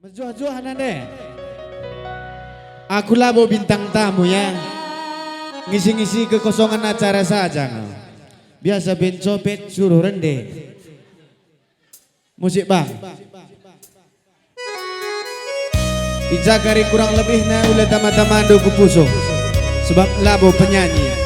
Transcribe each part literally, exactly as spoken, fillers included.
Mejuah-juah nande. Aku labo bintang tamu ya. Ngisi-ngisi kekosongan acara saja nge. Biasa ben copet suruh rende. Musik, Bang. Ijaga ri kurang lebihna ula tama-tamandu ku pusuh, sebab labo penyanyi.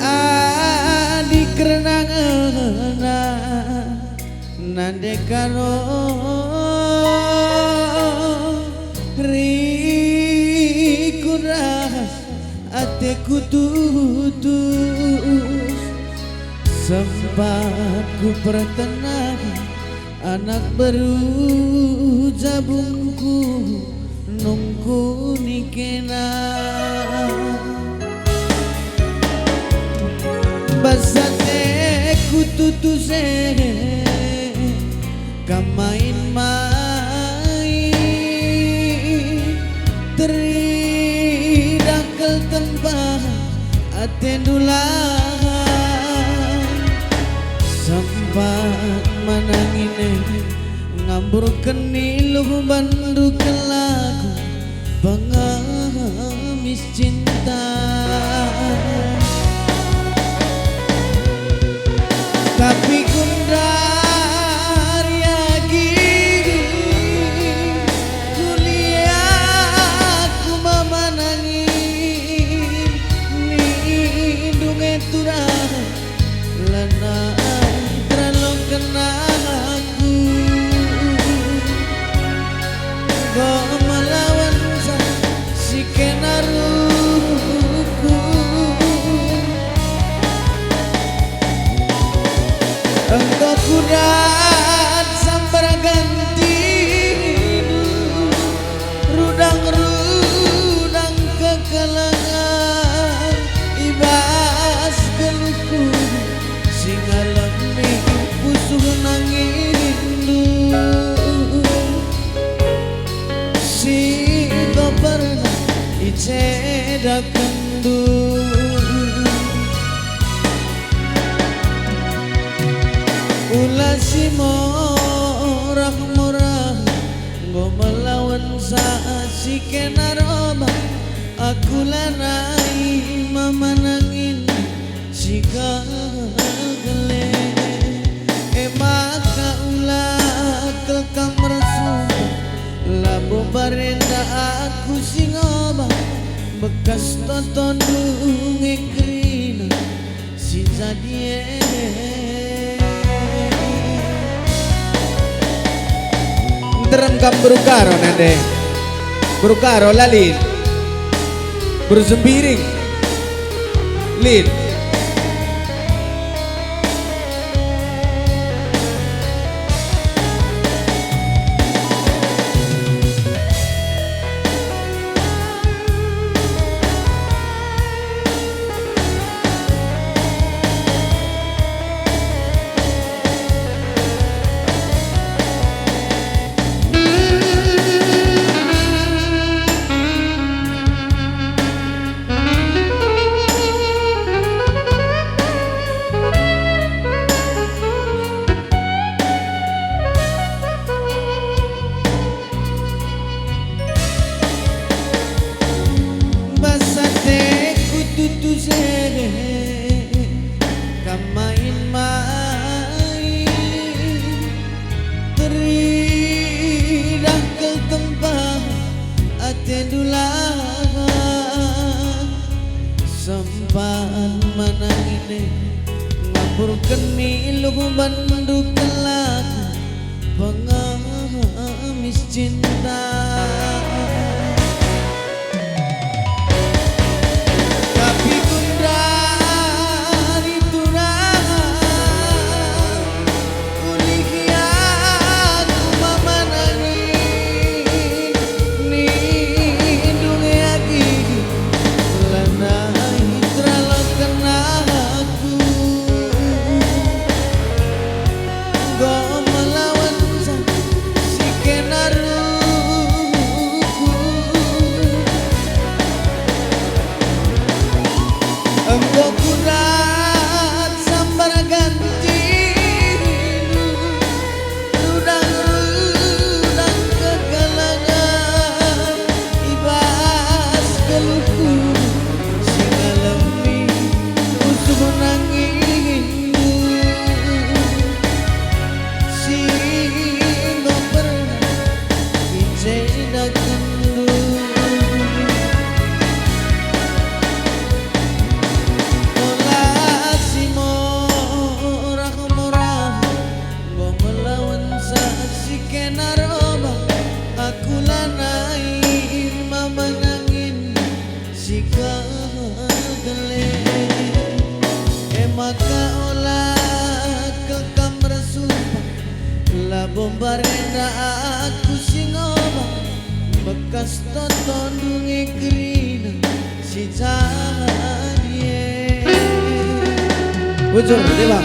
Adi kerna ngena nande karo riku ras ateku tutus, sempat ku pertengahen anak beru jabungku nungkuni kena. Bas ateku tutus e, kam main-main, teridah kal tempa atendu lah. Sempat manangin e ngamburken miluh bandu kelaku pengemis cinta. Tapi gundari agi kuliah ku mamanangin, nindu nge turah lanai teraloken aku. Enggo melawan sa si kena ruhku. Enggo kudat sambar gantindu, rudang-rudang kekelengen i bas geluhku, si ngalemi pusuh nanginndu. Si enggo pernah icedakenndu. Ula si morah-morah, enggo melawan sa si kena robah. Aku lanai mamanangin si kegele. E maka ula kal kam ersumpah, labo barenda aku si ngobah, bekas totondu nge kerina si jadi e. Nterem kam beru Karo nande. Beru Karo la lit. Beru Sembiring lit. Bas ateku tutus e, kam main-main. Teridah kal tempa atendu lah. Sempat manangin e, ngamburken miluh bandu kelaku pengemis cinta. Tapi gundari turang, ulih aku mamanangin, nindu nge agi Mbarenda aku si ngobah, bekas toto ndungi kerina si jadi e. Bujur, deba.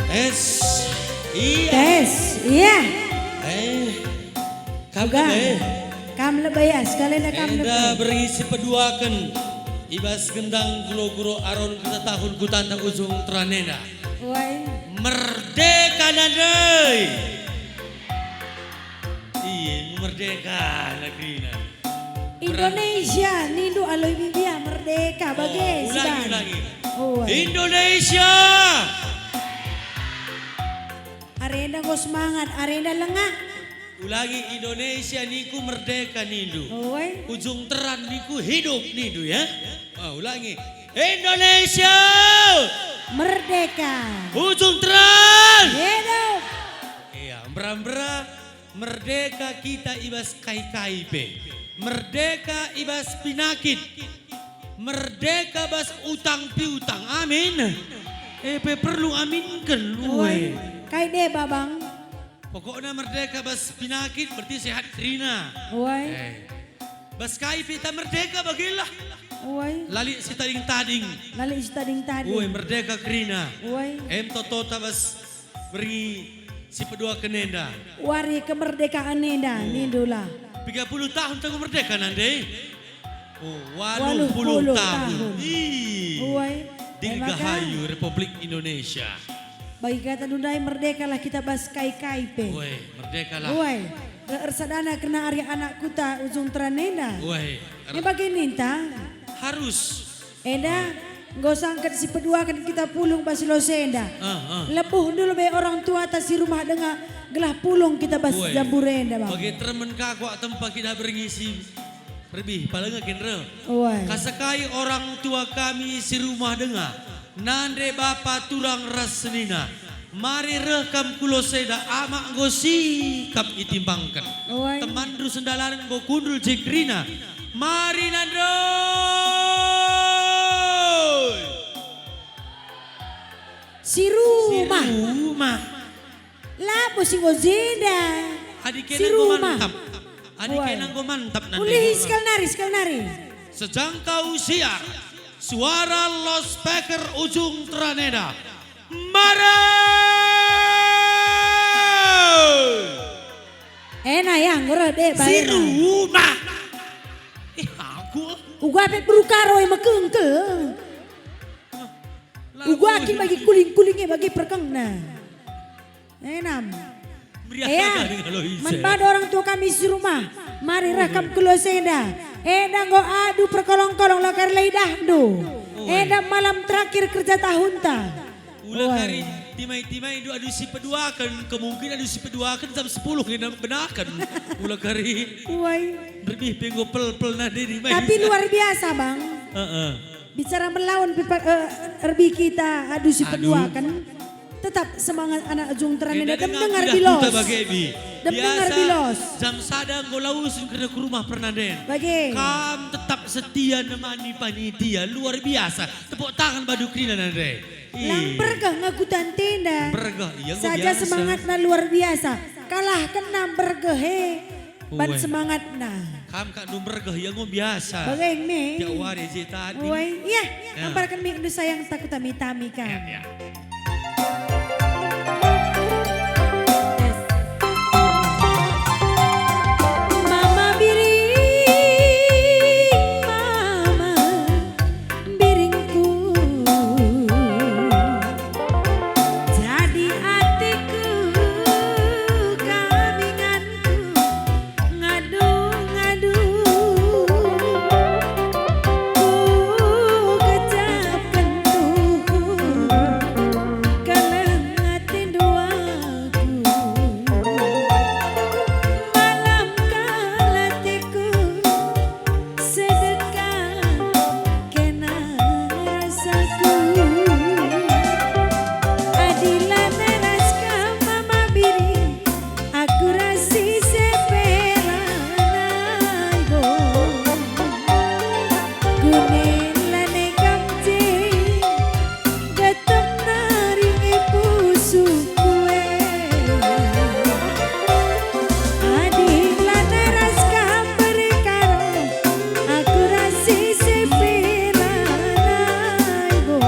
Tes, iya. Tes, iya. Eh, kam Uga. Lebe. Kam lebe ya, sekalian kam Enda lebe. Berngi sipeduaken i bas gendang guro-guro Aron kerta tahun kutanta ujung teran enda. Wai. Merdeka nandai. Iya, merdeka negerina. Indonesia, nindu aloi bibia merdeka, oh, bage, ulangi, sudah. Ulangi. Oh, iya. Indonesia. Arenda enggo semangat, arenda lengah. Ulangi, Indonesia niku merdeka nindu. Oi. Ujung teran niku hidup nindu ya. Ah, ulangi. Indonesia. Merdeka. Ujung teran. Hidup. Iya, mbera-mbera merdeka kita i bas kai-kai pe. Merdeka i bas pinakit. Merdeka bas utang piutang. Amin. E pe perlu aminken, ue. Oi. Kai deba, Bang? Pokokna merdeka bas pinakit berarti sehat kerina. Oi. Eh. Bas kai pe kita merdeka bagelah. Oi. La lit sitading-tading. La lit sitading-tading. Oi, merdeka kerina. Oi. Em totota bas berngi sipeduaken enda. Wari kemerdekaan enda, oh, nindulah. Piga puluh tahun tanggung merdeka nande. Oh, waluh puluh tahun. Waluh puluh tahun. Ih. Uai. Ding gahayu Republik Indonesia. Bagi kata ndai merdekalah kita bas kai-kai pe. Uai, merdekalah. Uai. Ersadana kerna ari anak kuta ujung teran enda. Uai. E bage ninta. Harus. Enda, enggo sangket sipeduaken kita pulung bas lose enda. Ah, ah. Lebuh ndul be orang tuata si rumah denga gelah pulung kita bas jambur enda, Bang. Bage teremen ka kuak tempa kita berngi si Lebih, palenga kin reh. Ue. Kasekai orang tua kami si rumah denga, nande bapa turang ras senina. Mari reh kam ku losenda, amak enggo sikap itimbangken. Ue. Temanndu sendalanen enggo kundul je kerina. Mari nandoi. Si rumah. Si rumah. Labo si enggo jenda. Adi kena enggo mantap. Adi kena enggo mantap nanti. Ulihi sekali nari, sekali nari. Sejangkau siar, suara loudspeaker ujung teraneda. Mara! Ena ya, enggo reh dek si baena. Rumah. Eh, aku. Uga pe berukaro e mekengkel. Uga kin bagi kuling-kuling e bagi perkengna. Enam. Meriah. Ea, dengan Aloise. Man bada orang tua kami si rumah, mari reh kam ku losenda. Enda enggo adu perkolong-kolong la kari la idahndu. Oi. Enda malam terakhir kerja tahunta. Ula kari timai-timai du adu si peduaken, kemungkin adu si peduaken jam sepuluh nge benaken. Ula kari. Uai. Lebih pe enggo pel-pel nande ni mai. Tapi luar biasa, Bang. Heeh. Bicara melawan pe pa-, eh, erbi kita adu si peduaken. Tetap semangat anak ujung teranenda. Dem dengar bilos. Dem dengar bilos. Jam sada enggo lawes kerna ku rumah pernanden. Bage. Kam tetap setia nemani panitia. Luar biasa. Tepuk tangan badu kerina nande. Lang bergeh ngaku tantenda. Bergeh, iya, enggo saja biasa. Semangatna luar biasa. Kalahkenna bergeh, he. Ban semangatna. Kam kak ndu mbergeh, ia enggo biasa. Bageng me. Tiap wari je tadi. Uai, iya, amparken me ndu sayang tak kutami-tami kam. Iya, iya. Mama biring, mama biringku. Jadi ateku kabinganku ngadu-ngadu. Ku kecapken tuhu keleng atendu aku. Malam kal ateku sedekah kena rasaku. Adi lanai ras kam mama biring, aku ras ise pe lanai bo. Kuning lanai kam je. Getem nari nge pusuhku e. Adi lanai ras kam berkaro, aku ras ise pe lanai bo.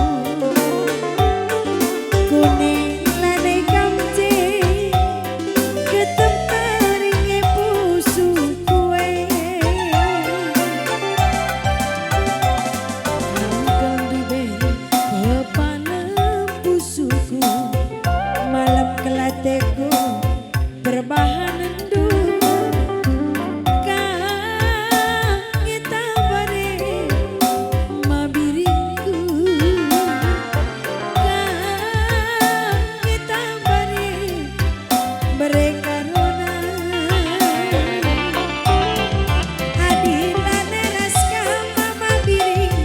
Kuning lanai kam je. Getem nari nge pusuhku e. Kam kal ndube kepalem pusuhku, malam kal ateku perbahanenndu. Kam nge tambare mabiringku, kam nge tambare berkarona. Adi lanai ras kam mama biring,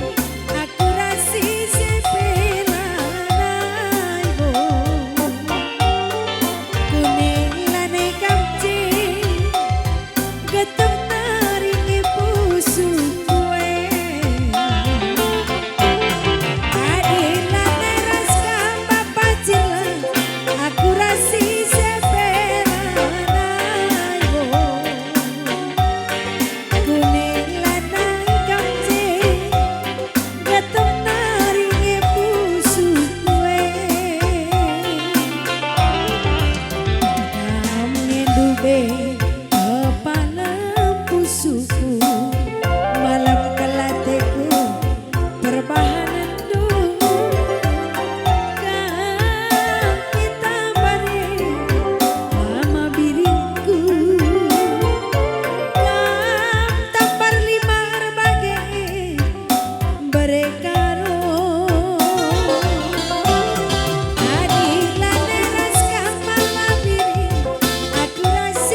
aku ras ise pe lanai bo. Kuning lanai kam je. Getem nari nge pusuhku e. Adi lanai ras kam bapa cila, aku ras ise pe lanai bo. Kuning lanai kam je. Getem nari nge pusuhku e. Kam nge ndube kepalem pusuhku, malam kal ateku perbahanenndu. Kam nge tambare mama biringku, kam tambar lima erbage. Berkaro. Adi lanai ras kam mama biring, aku ras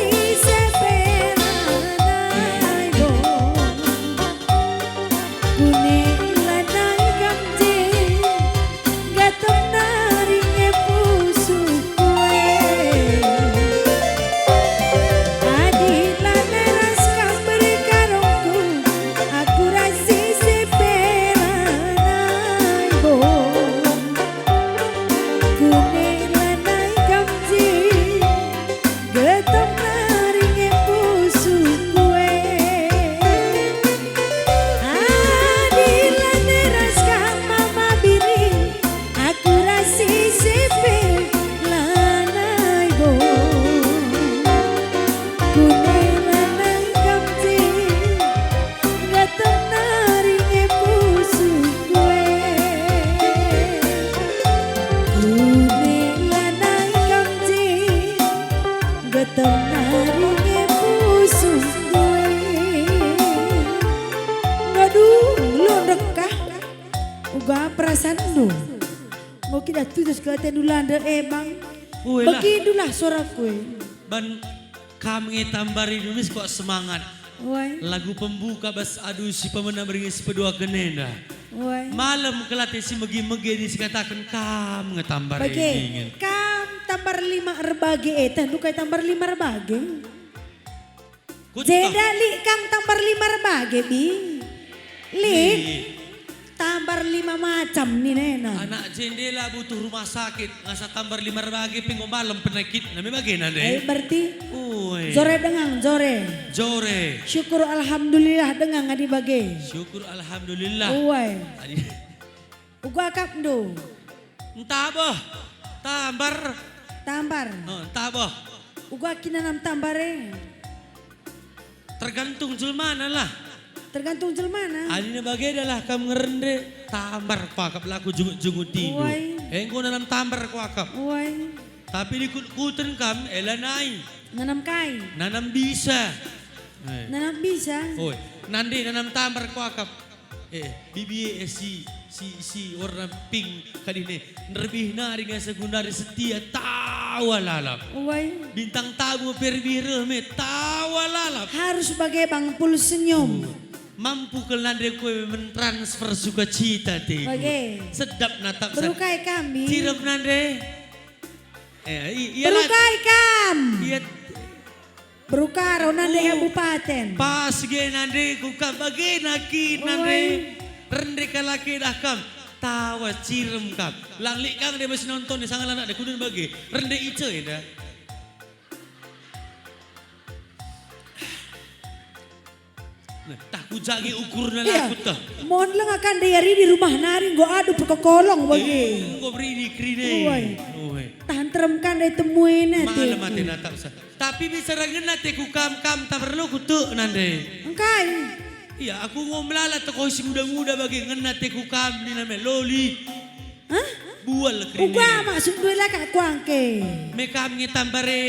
Kune lanai kam je, getem nari nge pusuhku e. Adi lanai ras kam mama biring, aku ras ise pe lanai bo. Kune lanai kam je, getem nari nge pusuhku e. Kune lanai kam je, getem nari nge pusuhku e. Aduh, lo ndekah. Uga perasanndu. Enggo kidah tutus ke atendu lande, eh, Bang. Uelah. Begindulah soraku e. Ban Kam nge tambari numis kok semangat. Wai. Lagu pembuka bas adu si pemena berngi si peduaken enda. Wai. Malem kelate si megi-megi adi sikataken kam nge tambari. Bage, dingen. Kam tambar lima erbage, eh, teh ndu kai tambar lima erbage? Kutuk. Jenda lit kam tambar lima erbage, Bi? Lit. Lit. Tambar lima macam ninena. Anak jendela butuh rumah sakit, ngasa tambar lima erbage pe enggo malem penakitna me bagena, ndai. Eh, berarti Ui. Jore dengang, jore. Jore. Syukur alhamdulillah dengang adi bage. Syukur alhamdulillah. Uai. Adi Uga akapndu. Ntabeh. Tambar. Tambar. Oh, ntabeh. Uga kin nanam tambar e? Tergantung jelmana lah. Tergantung jelmana. Adina bagenda lah kam ngerende, tambar kuakap, la kujungut-jungutindu. Uai. Enggo nanam tambar kuakap. Uai. Tapi dikut-kuten kam, eh, lanai. Nanam kai? Nanam bisa. Eh. Nanam bisa? Oi, nande nanam tambar kuakap. Eh, bibie, eh, si, si, si warna pink kadine. Nderbih nari nge sekundari setia, tawa lalap. Uai. Bintang tabu pe erbih reh me, tawa lalap. Harus bage bang pul senyum. Uh, mampu kal nande kue mentransfer sukacita teku. Bage. Sedap natap sa-, Berukai kami. Cirem nande. Eh, i-, iyalah. Berukai kam. Iya. Berukaro nande. Oh, kabupaten. Pas ge nande ku kam bagena kin nande. Oi. Rende kalak e dah kam. Tawa cirem kam. Lang lit kam nande bas nonton ni sanga anak de kudun bage. Rende ice enda. Nah, tah ku jage ukurna. Iya. Laku tah. Mon lenga kan de ari di rumah nari enggo adu perkekolong bage. Eh, enggo beridi kerine. Oi. Oi. Tah nterem kan de temuena. Malem ate natap sa. Tapi bicara ngena teku kam, kam tak perlu kutuk nande. Engkai? Iya, aku enggo melala tekoh si nguda-nguda bage ngena teku kam nina me loli. Hah? Bual kerina. Uga maksudndu la kak kuangke. Me kam nge tambare.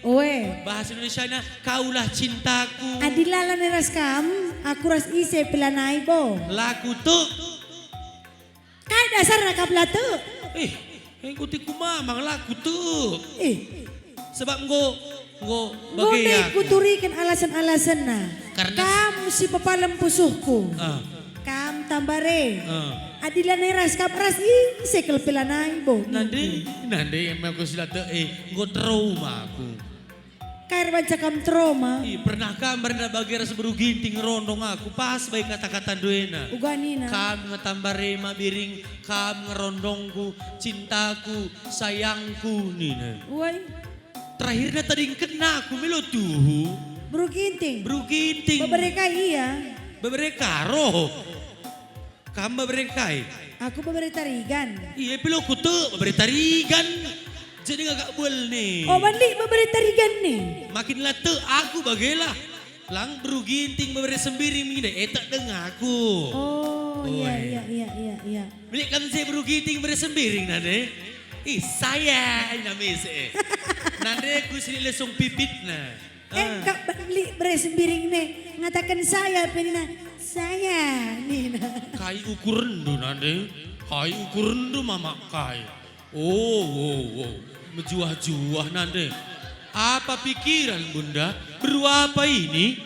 Oe. Bahasa Indonesiana, kaulah cintaku. Adi la lanai ras kam, aku ras ise pe lanai bo. La kutuk. Kai dasarna kam la tuk? Eh, enggo teku mamang la kutuk. Eh. Sebab enggo, enggo, enggo bage ndai aku kuturiken alasen-alasenna. Karena kam si pepalem pusuhku. Ah. Kam tambare. Ah. Adi lanai ras kam, ras ise kal pe lanai bo. Nande, nande, emang aku si la tuk, eh, enggo trauma aku. Kai erbanca kam trauma? Ih, pernah kam mernda bage ras beru Ginting ngerondong aku, pas bai kata-katandu ena. Uga nina. Kam nge tambare ma biring, kam ngerondongku, cintaku, sayangku, nina. Uai. Terakhirna tadingkenna aku melo tuhu. Beru Ginting. Beru Ginting. Bebere kai ia? Bebere karo. Kam bebere kai? Aku bebere Tarigan. Iya, pe lo kutuk bebere Tarigan. Jadi gagak bual nih. Oh, balik bebere Tarigan nih. Makin la tuk aku bagela. Lang beru Ginting bebere Sembiring mine, etak deng aku. Oh, iya, iya, iya, iya, iya. Milik kan si beru Ginting bebere Sembiring nande. Ih, saya ina mese. Nande ku sini lesung pipitna. Eh, ah. Kap beli bere Sembiring ne, ngataken saya pe nina, "Saya," nina. Kai ukurndu nande? Kai ukurndu mamak kai? Oh, oh, oh. Mejuah-juah nande. Apa pikiran, Bunda? Beru apa ini?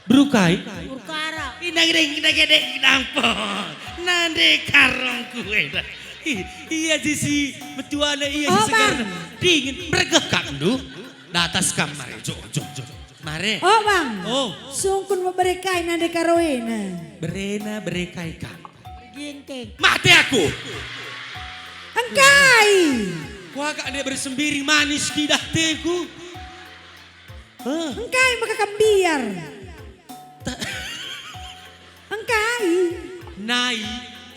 Beru kai? Perkara. Indah gede, indah gede, indah po. Nande karongku enda. Ih, iya si, si metuana, iya si Oh, segar. Bang. Dingin, meregeh kap ndu. Datas kam mari, jo, jo, jo. Mare. Oh, Bang. Oh. Sungkun me bere kai nande karoena. Berena bere kai kam. Ginting. Mate aku. Engkai? Kuakap nde bersembiring manis kidah teku. Hah? Engkai maka kam mbiar? Ta- Engkai? Nai,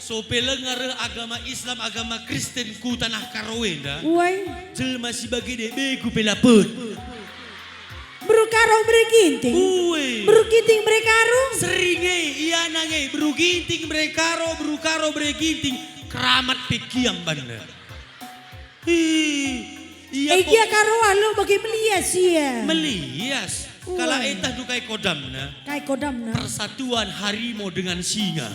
sope lenga reh agama Islam, agama Kristen ku tanah Karo enda. Uai. Jelma si bage de begu pe lapet. Beru Karo bere Ginting. Ue. Beru Ginting bere Karo. Sering e, iana nge, beru Ginting bere Karo, beru Karo bere Ginting, keramat pe kiam banna. Ih, ia Eh, gia Karo alo bage melias ia. Melias. Ue. Kalak e tah ndu kai kodamna. Kai kodamna. Persatuan harimau dengan singa.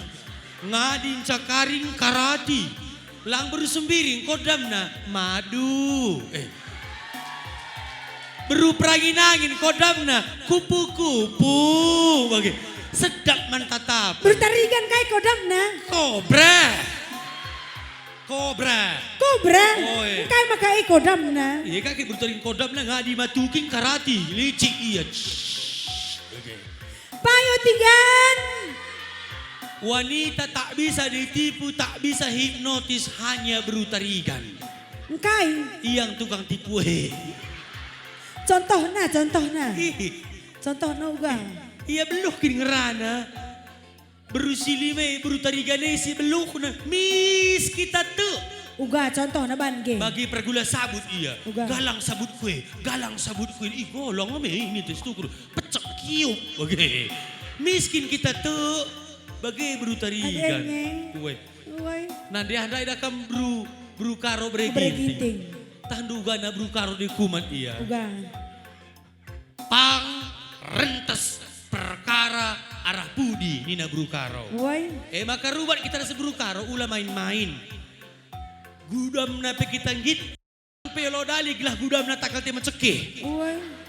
Ngadi ncakaring karati. Lang beru sembiring kodamna, madu. Eh. Beru perangin-angin kodamna, kupu-kupu. Bage. Sedap man tatap. Beru tarigan kai kodamna? Kobra. Kobra. Kobra. Oi. Engkai maka e kodamna? Iya kaki beru tarigan kodamna ngadi matuking karati. Licik ia. Bage. Payo tigan. Wanita tak bisa ditipu, tak bisa hipnotis, hanya beru tarigan. Engkai? Yang tukang tipu e. Contohna, contohna. Ih. Contohna uga. Ia beluh kin ngerana. Beru si lima e, beru tarigan e si beluhna. Mis kita tek. Uga contohna ban ge. Bagi pergula sabut ia. Uga. Galang sabut kue, galang sabut kue. Ih, golong me ini tes tukur. Pecek kiup. Oke. Miskin kita tek. Bage beru tarigan. Age, nge. Uwe. Uwe. Nah, dia ndai dah kam beru, beru Karo bere Bere Ginting. Ginting. Tah ndu gana beru Karo de kuman ia. Uga. Pang rentes perkara arah pudi nina beru Karo. Uwe. E maka rubat kita ras beru Karo ula main-main. Gudamna pe kita nggit. Pe lo dali gelah gudamna takal te meceke. Uai.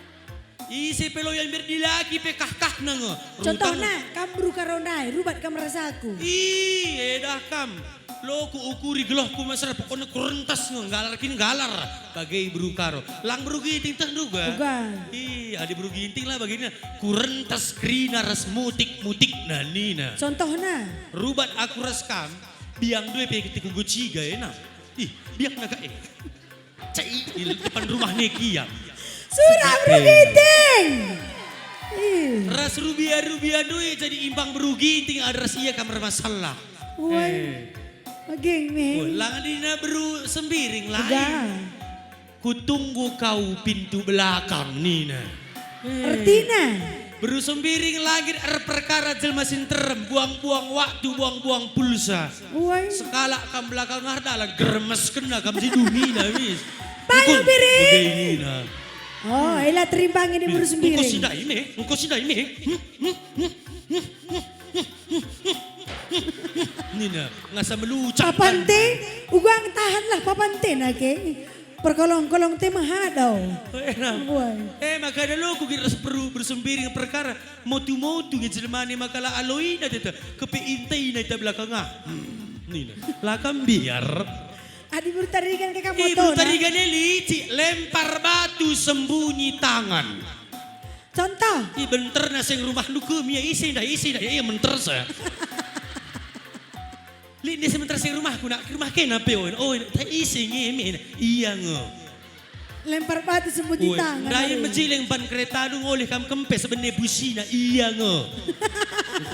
Ise pe lo yang biar dilaki pe kah-kahna nge. Contohna, kam beru Karo ndai, rubat kam ras aku. Ih, edah kam. Lo ku ukuri gelohku mesra, pokokna kurentas nge, nggalar kin nggalar. Bage beru Karo. Lang beru Ginting teh nduga. Uga. Ih, adi beru Ginting lah bagina. Kurentas kerina ras mutik-mutikna nina. Contohna. Rubat aku ras kam, biang dua pe ketiku ciga ena. Ih, biang naga e. Cai, di depan rumah niki ya. Surak beru Ginting. Ih. Ras rubia-rubia dua jadi imbang beru Ginting ada ras ia kam ermasalah. Woi. Eh. Bageng me. Woi, lang dina beru sembiring lain. Uga. Kutunggu kau pintu belakang nina. Ertina? Beru sembiring langit erperkara jelma si nterem, buang-buang waktu, buang-buang pulsa. Uai. Sekalak kam belakang ah dalan germes kena kam si dumina, mis. Payo, Engko, Biring. Begini, nah. Oh, ela terimbang ini beru sembiring. Engko si ndai me, engko si ndai me. Hmm, hmm, hmm, hmm, hmm, hmm, hmm, hmm. Nina, ngasa melucak. Papante, ugang tahanlah papante nake. Perkolong-kolong te mehadau. Eh, nah. Woi. Eh, maka ada lo ku ras beru bersembiring perkara motu-motu nge jelmane maka la aloina teta kepe intaina ita belakang ah. Hmm, nina. La kam biar. Adi beru tarigan ke kamu Ih, beru tarigan e licik, lempar batu sembunyi tangan. Contoh. Ih, benterna seng rumahndu ke mia isi dah, isi dah, iya menter sa. Lit dia sementara sing rumahku, nak rumah kena pe, oh, oh, tak isi nge, me, iya nge. Lempar batu sembunyi Oi, tangan, ndai ari. Mejileng ban kereta du ngolih kam kempes bene busina, iya nge.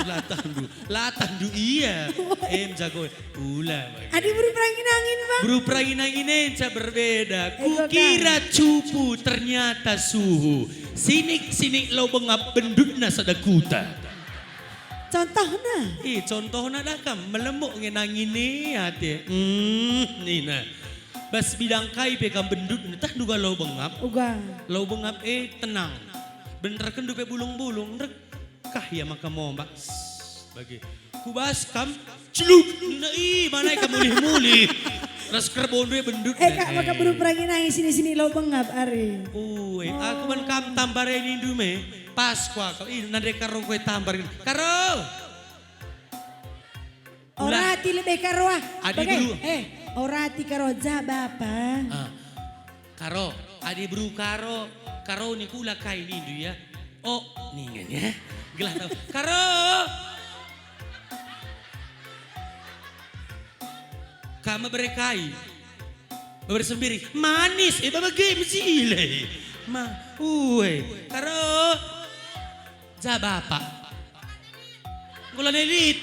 Latahndu, latahndu iya. Em jago, ula. Adi beru perangin-angin, Bang. Beru perangin-angin enca berbeda. Ego, Kang. Kukira cupu, ternyata suhu. Sinik-sinik lau bengap bendutna sada kuta. Contohna? Ih, contohna dah kam, melemuk nge nangini ate. Hmm, nina. Bas bidang kai pe kam bendut, tah nduga lau bengap. Uga. Lau bengap, eh, tenang. Benterken dupe bulung-bulung, ndek kah ia maka mombak. Bagi. Kubas kam, celuk. Nina, ih, mana kam mulih-mulih. Ras kerbon duwe bendut. Eh, kak, maka beru perangin nangis sini-sini lau bengap, are. Ue, aku man kam tambar e nindu me. Pas kuakap, ih, nande Karo kue tambar. Karo! Ulah. Orati lebe Karo ah. Adi Bagai, beru. Eh, orati Karo ja bapa. Ah. Karo, adi beru Karo, Karo ni kula kai nindu ya. Oh, ningen ya. Gelah tau. Karo! Kam bere kai. Baba sembiri, manis, eh, baba ge mejile. Ma, ue, karo. Ja bapa. Enggo lanai lit.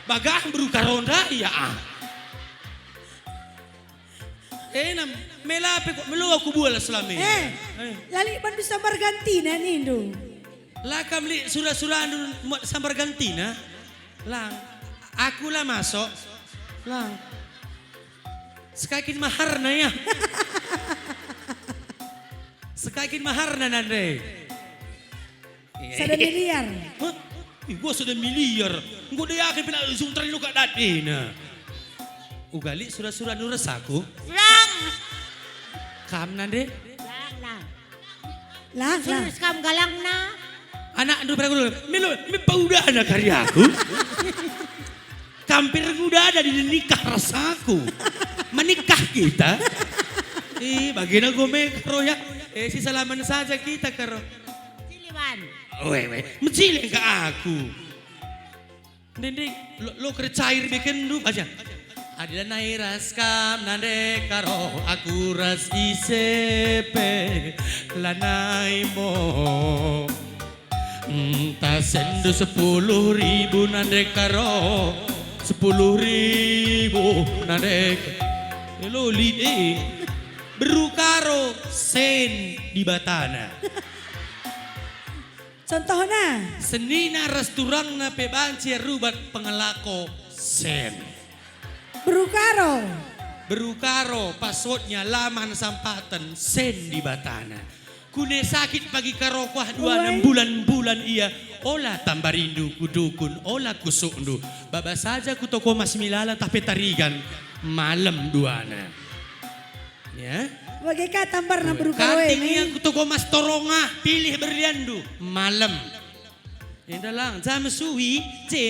Bagah beru karo ndai ya, ah. Enam, mela pe kok melo aku bual selama ini. Eh, eh, la lit bandu sambar gantina nindu. La kam lit sura-surandu muat sambar gantina? Lang. Aku la masuk. Lang. Sekakin maharna ya. Sekakin maharna nande. Sada miliar. Hah? Ih, gua sada miliar. Enggo dai ake pina sungtari nuka dadena. Uga lit sura-sura nu ras aku. Lang. Kam nande? Lang, lang. Lang, lang. Serius kam galangna? Anakndu pernah kudu, melo, me paudana kari aku. Kampir kuda ada di nikah ras aku. Menikah kita. Ih, bagina gome karo ya. Eh, si salaman saja kita karo. Ciliwan. Weh, weh. Mecileng ka aku. Ndende, lo, lo kercair bikin du, baca. Adi lanai ras kam nande karo aku ras ise pe lanai mo. Ntah sendu sepuluh ribu nande karo, sepuluh ribu nande. Elo lit, eh. Beru karo sen dibatana. Contohna? Senina ras turangna pe banci rubat pengelako sen. Beru karo. Beru karo, passwordnya laman sampaten sen dibatana. Kune sakit pagi karo kuah dua enam bulan-bulan ia, ola tambarindu ku dukun, ola kusukndu. Baba saja ku toko mas milala tah pe tarigan, malem duana. Ya. Bage ka tambarna beru karo e, kating ia ku toko mas toronga, pilih berlianndu, malem. Enda lang, jam sui, je,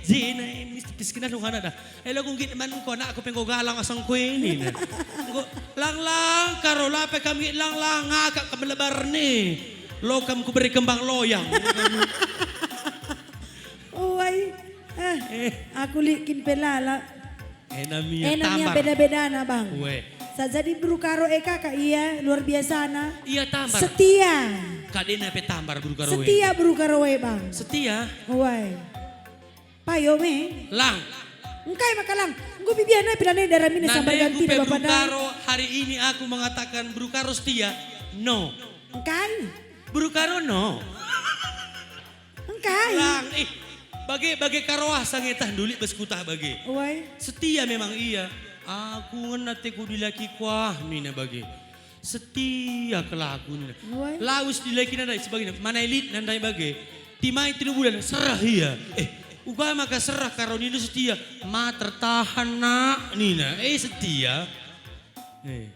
je na, eh, mis-, miskin anu ngana dah. Eh, lagu nggit man engko anakku pe enggo galang asang kue nina. Enggo, lang-lang, karo la pe kam nggit lang-lang, ngakap kam lebar ni. Lo kam kuberi kembang loyang. Uai, eh, aku likin pe lala. Enam ia, enam ia tambar. Beda-bedana, Bang. Weh. Sa jadi beru karo e kaka ia luar biasana. Ia tambar. Setia. Kadena pe tambar beru karo e. Setia beru karo e, Bang. Setia. Weh. Payo me. Lang. Engkai maka lang. Enggo bibiana pila nai daramina sambar ganti pe beru karo hari ini aku mengatakan beru karo setia. No. Engkai? Beru karo no. Engkai? Lang, eh, bage, bage karoah sangetah ndulik bas kutah bage. Uai. Setia memang ia. Aku ngena teku dilaki kuah nina bage. Setia kelaku nina. Uai. Lawes dilaki nandai sebagina. Mana elit nandai bage. Timai telu bulan serah ia. Eh, uga maka serah karo nina setia. Ma tertahan nak nina. Eh, setia. Eh.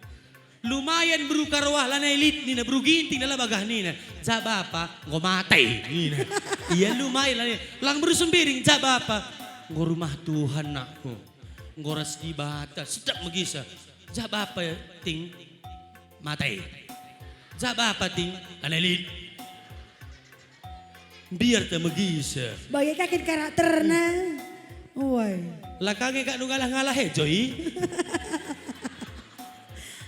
Lumayan beru karoah lanai lit nina, beru ginting la bagah nina. Ja bapa, enggo mate nina. Ia lumayan lanai, lang beru sembiring, ja bapa. Enggo rumah Tuhan nakku. Enggo ras Dibata, sedap megisa. Ja bapa ting mate. Ja bapa ting lanai lit. Mbiar ta megisa. Bage ka kin karakterna. Uai. La ka nge kak nu ngalah-ngalah e, Joy?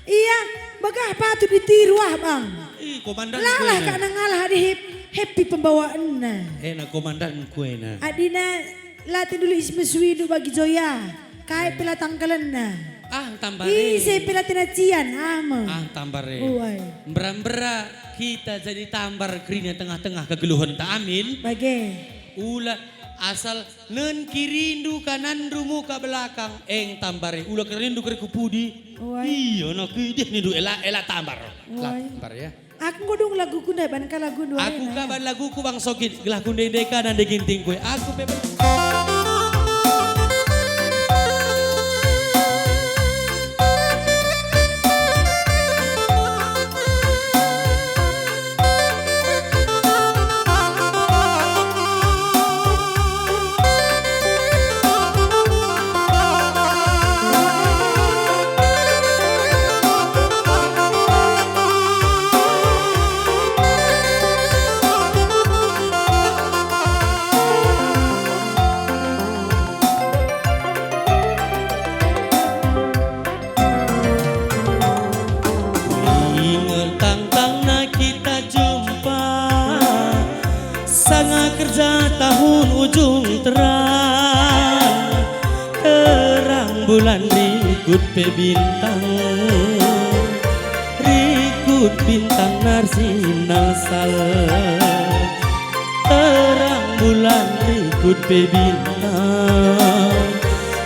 Ia, bagah patut ditiru ah, Bang. Ih, komandan. Lalah kak nangalah adi hep-, happy pembawaanna. Ena komandan kuena. Adina la tinduli isi mesuindu bagi Joya. Kai pe la tangkalenna. Ah, tambar e. Ise pe la tena cian, ah, me. Ah, tambar e. Uai. Mbera-mbera kita jadi tambar kerina tengah-tengah kegeluhenta. Amin. Bage. Ula asal nen kirindu kanandu muka belakang, eng tambar e. Ula kirindu keri ku pudi. Uai. Iya, nak idih nindu ela, ela tambar. Uai. La tambar ya. Aku enggo dung laguku ndai, banka lagundu. Aku ka ban laguku Bang Sogit, gelah ku ndai-ndai ka nande gintingku. Aku pe ujung terang, terang bulan rikut pe bintang, rikut bintang narsinalsal. Terang bulan rikut pe bintang,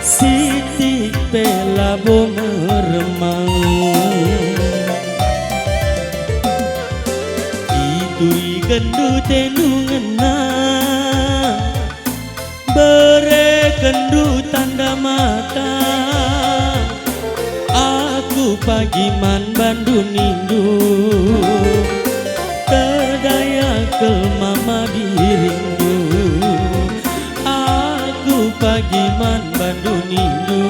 sitik pe labo meremang. Ituri gendu tendu ngena, berekenndu tanda mata. Aku pagi man bandu nindu, terdaya kal mama biringndu. Aku pagi man bandu nindu,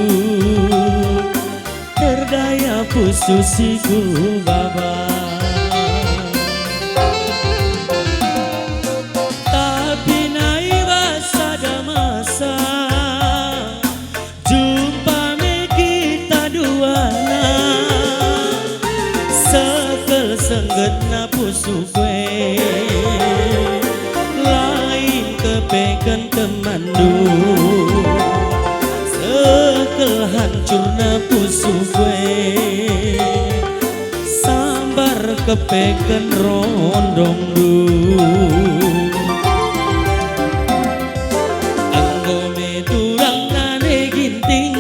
terdaya pusuh si kubaba. Tapi nai bas sada masa, jumpa me kita duana, sekel senggetna pusuhku e, lain kepeken temanndu, sekel hancurna pusuhku e, sambar kepeken rondongndu. Enggo me turang nande Ginting,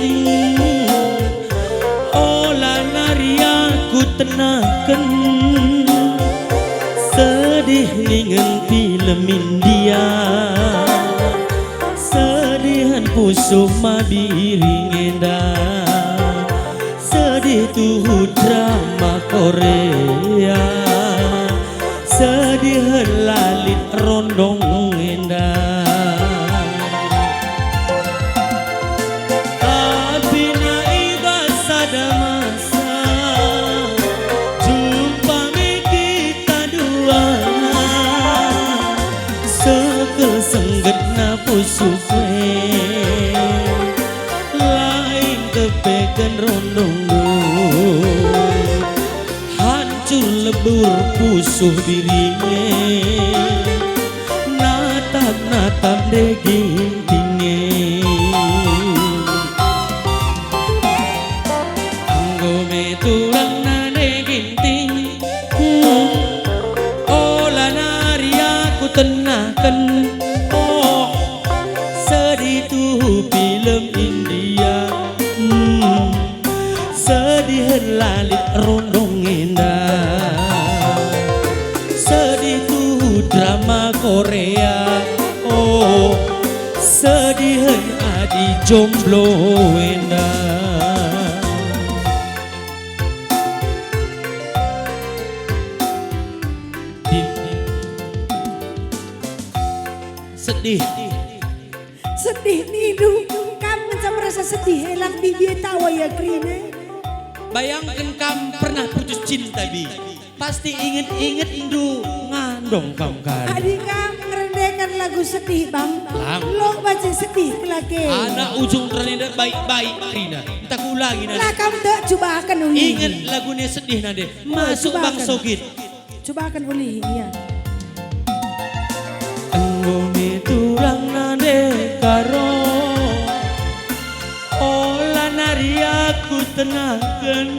ola nari aku tenahken, sedih ningen film India, sedihen pusuh mabiring enda, sedih tuhu drama Korea, sedihen la lit rondong enda. Tapi nai bas sada masa, jumpa me kita duana, sekel senggetna pusuhku e, lain kepeken rondongndu. Hancur lebur pusuh biring e, natap-natap nande Ginting e. Enggo me turang nande Ginting, hmm, ola nari aku tenahken. Oh, sedih tuhu film India, hmm, sedihen la lit rondong enda, sedih tuhu drama Korea, oh, sedihen adi jomblo enda. Sedih. Sedih nindu, kam ngenca merasa sedih, e lang bibie tawa ia kerina. Bayangken kam pernah putus cinta, Bi. Pasti inget-ingetndu ngandong kam kari. Adi kam ngerendeken lagu sedih, Bang. Lang. Lo baca sedih kelake. Anak ujung terani enda baik-baik kerina. Ntah kuulangi nande. Lah kam tek, cubaken ulangi. Inget laguna sedih nande. Masuk cubaken. Bang Sogit. Cubaken ulihi, iya. Enggo me turang nande Karo, ola nari aku tenahken.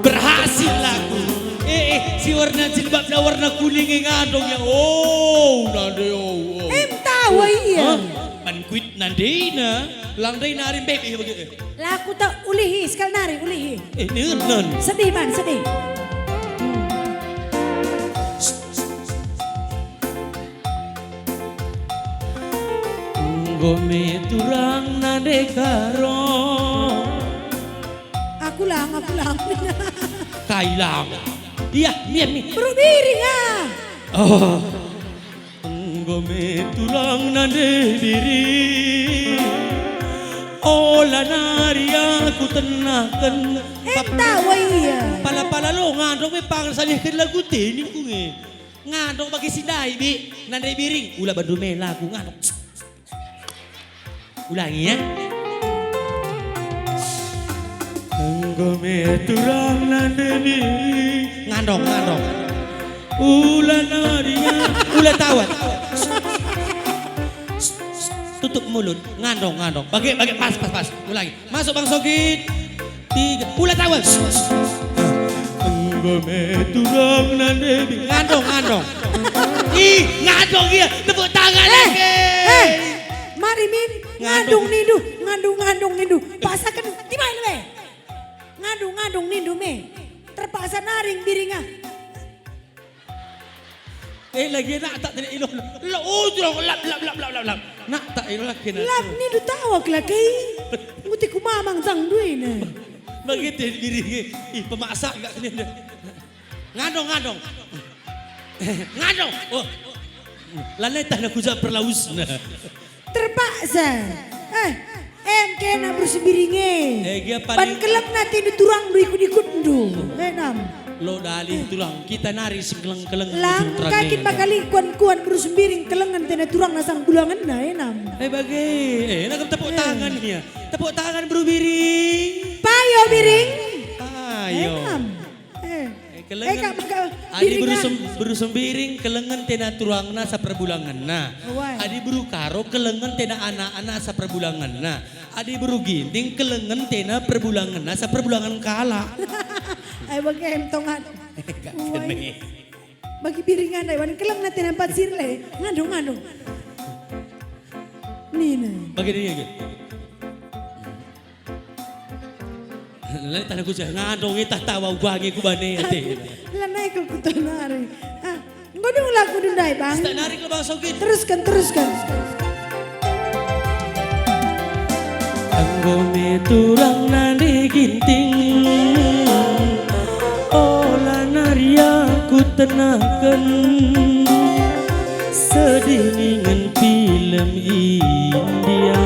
Berhasil aku. Eh, eh, si warna jilbabna warna kuning e ngandong ya. Oh, nande, oh, oh. Em, tawa ia. Hah? Ban kuit nandena, lang ndai nari mbebe bage. Laku tak ulihi sekali nari, ulihi. Eh, nenen. Sedih, Ban, sedih. Enggo me turang nande Karo. Aku lang, aku lang. Kai lang. Iya, iya, mi. Beru Biring, ah. Oh. Enggo me turang nande Biring, ola nari aku tenahken. Enta wai ia. Pala-pala lo ngandong me pangan salihken lagu te ningku nge. Ngandong bagi si ndai, Bi. Nande Biring, ula bandu mela aku ngandong. Ulangi, ya. Enggo me turang nande Biring. Ngandong, ngandong. Ula nari, ula tawat. Tutup mulut, ngandong, ngandong. Bage, bage, pas, pas, pas. Ulangi. Masuk, Bang Sogit. Tiga, ula tawa. Enggo me turang nande bi-, ngandong, ngandong. Ih, ngandong ia. Tepuk tangan. Eh, lagi. Eh. Mari min, ngandung. Ngandung nindu, ngandung, ngandung nindu. Pasaken, di mana, be? Ngandung, ngandung nindu me. Terpaksa naring biring ah. Eh, lagi nak tak tidak ilo. Lo ujung lap, lap, lap, lap, lap, lap. Nak tak ilo lagi nak. Lap ni du tawa ke lagi. Nguti ku mamang jang duina. Begitu diri. Ih, pemaksa enggak kena. Ngadong, ngadong. Ngadong. Oh. Lanai tah nak kuja perlaus. Terpaksa. Eh, em kena beru sembiring e. Eh, gia paling. Pan keleng nate ndu turang ndu ikut-ikutndu. Eh, nam. Lo dalih turang, kita nari sengkeleng-keleng. Lang ujung terang kakin e. Bakali kuan-kuan beru sembiring kelengen tena turang nasang bulangenna, eh, nam. Eh, bage. Eh, nak tepuk tangan ya. Tepuk tangan beru biring. Payo biring. Payo. Eh, nam. Eh. Eh, kelengen. Eh, Kak, maka adi beru biringan. Sem-, beru sembiring, kelengen tena turangna saperbulangenna. Wah. Adi beru karo, kelengen tena anak-anak saperbulangenna. Adi beru ginting, kelengen tena perbulangenna saperbulangen kalak. Ai bage em tongan. Gak wai. Kene. Bagi biringan ai wan kelengen tena empat sirle. Ngandung, ngandung. Nina. Bagi dia, gitu. Lanai tah ku jah ngandong e tah tawa ubangi ku bane ate. Lanai ku kutonari. Ah, enggo dung lagu ndai, Bang. Sita narik lo Bang Sogit. Teruskan, teruskan. Enggo me turang nande ginting. Ola nari aku tenaken. Sedih ningen pilem India.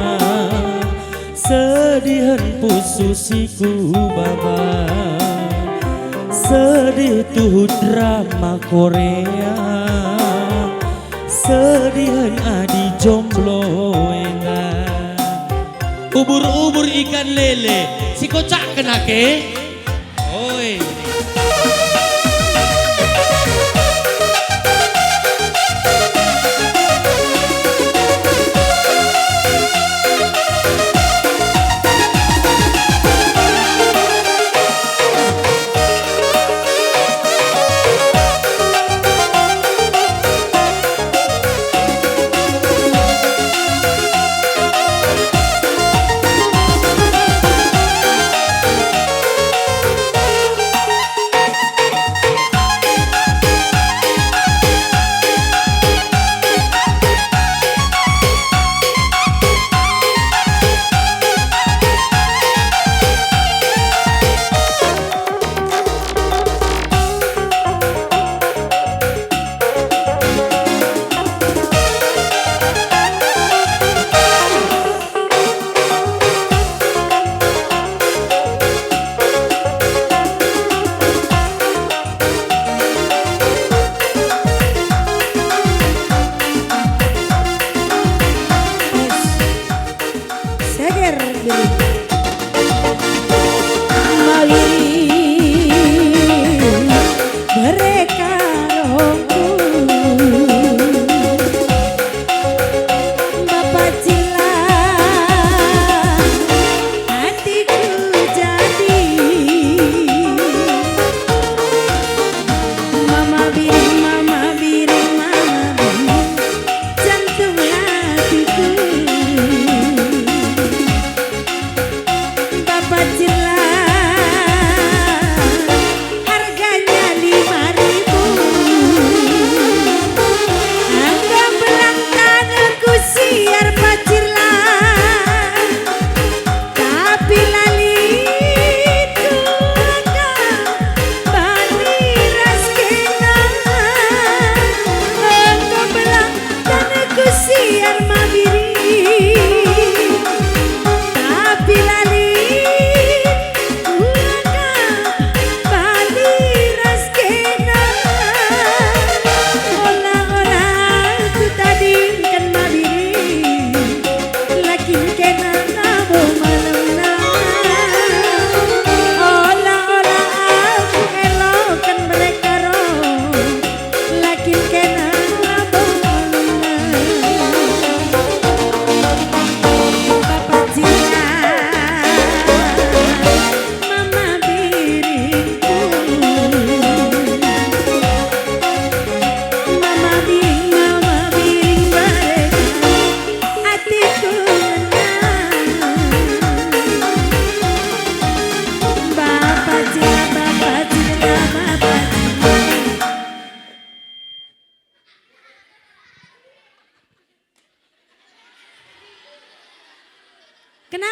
Sedihen pusuh si ku baba, sedih tuhu drama Korea, sedihen adi jomblo enda. Ubur-ubur ikan lele, si kocakken ake. Oi.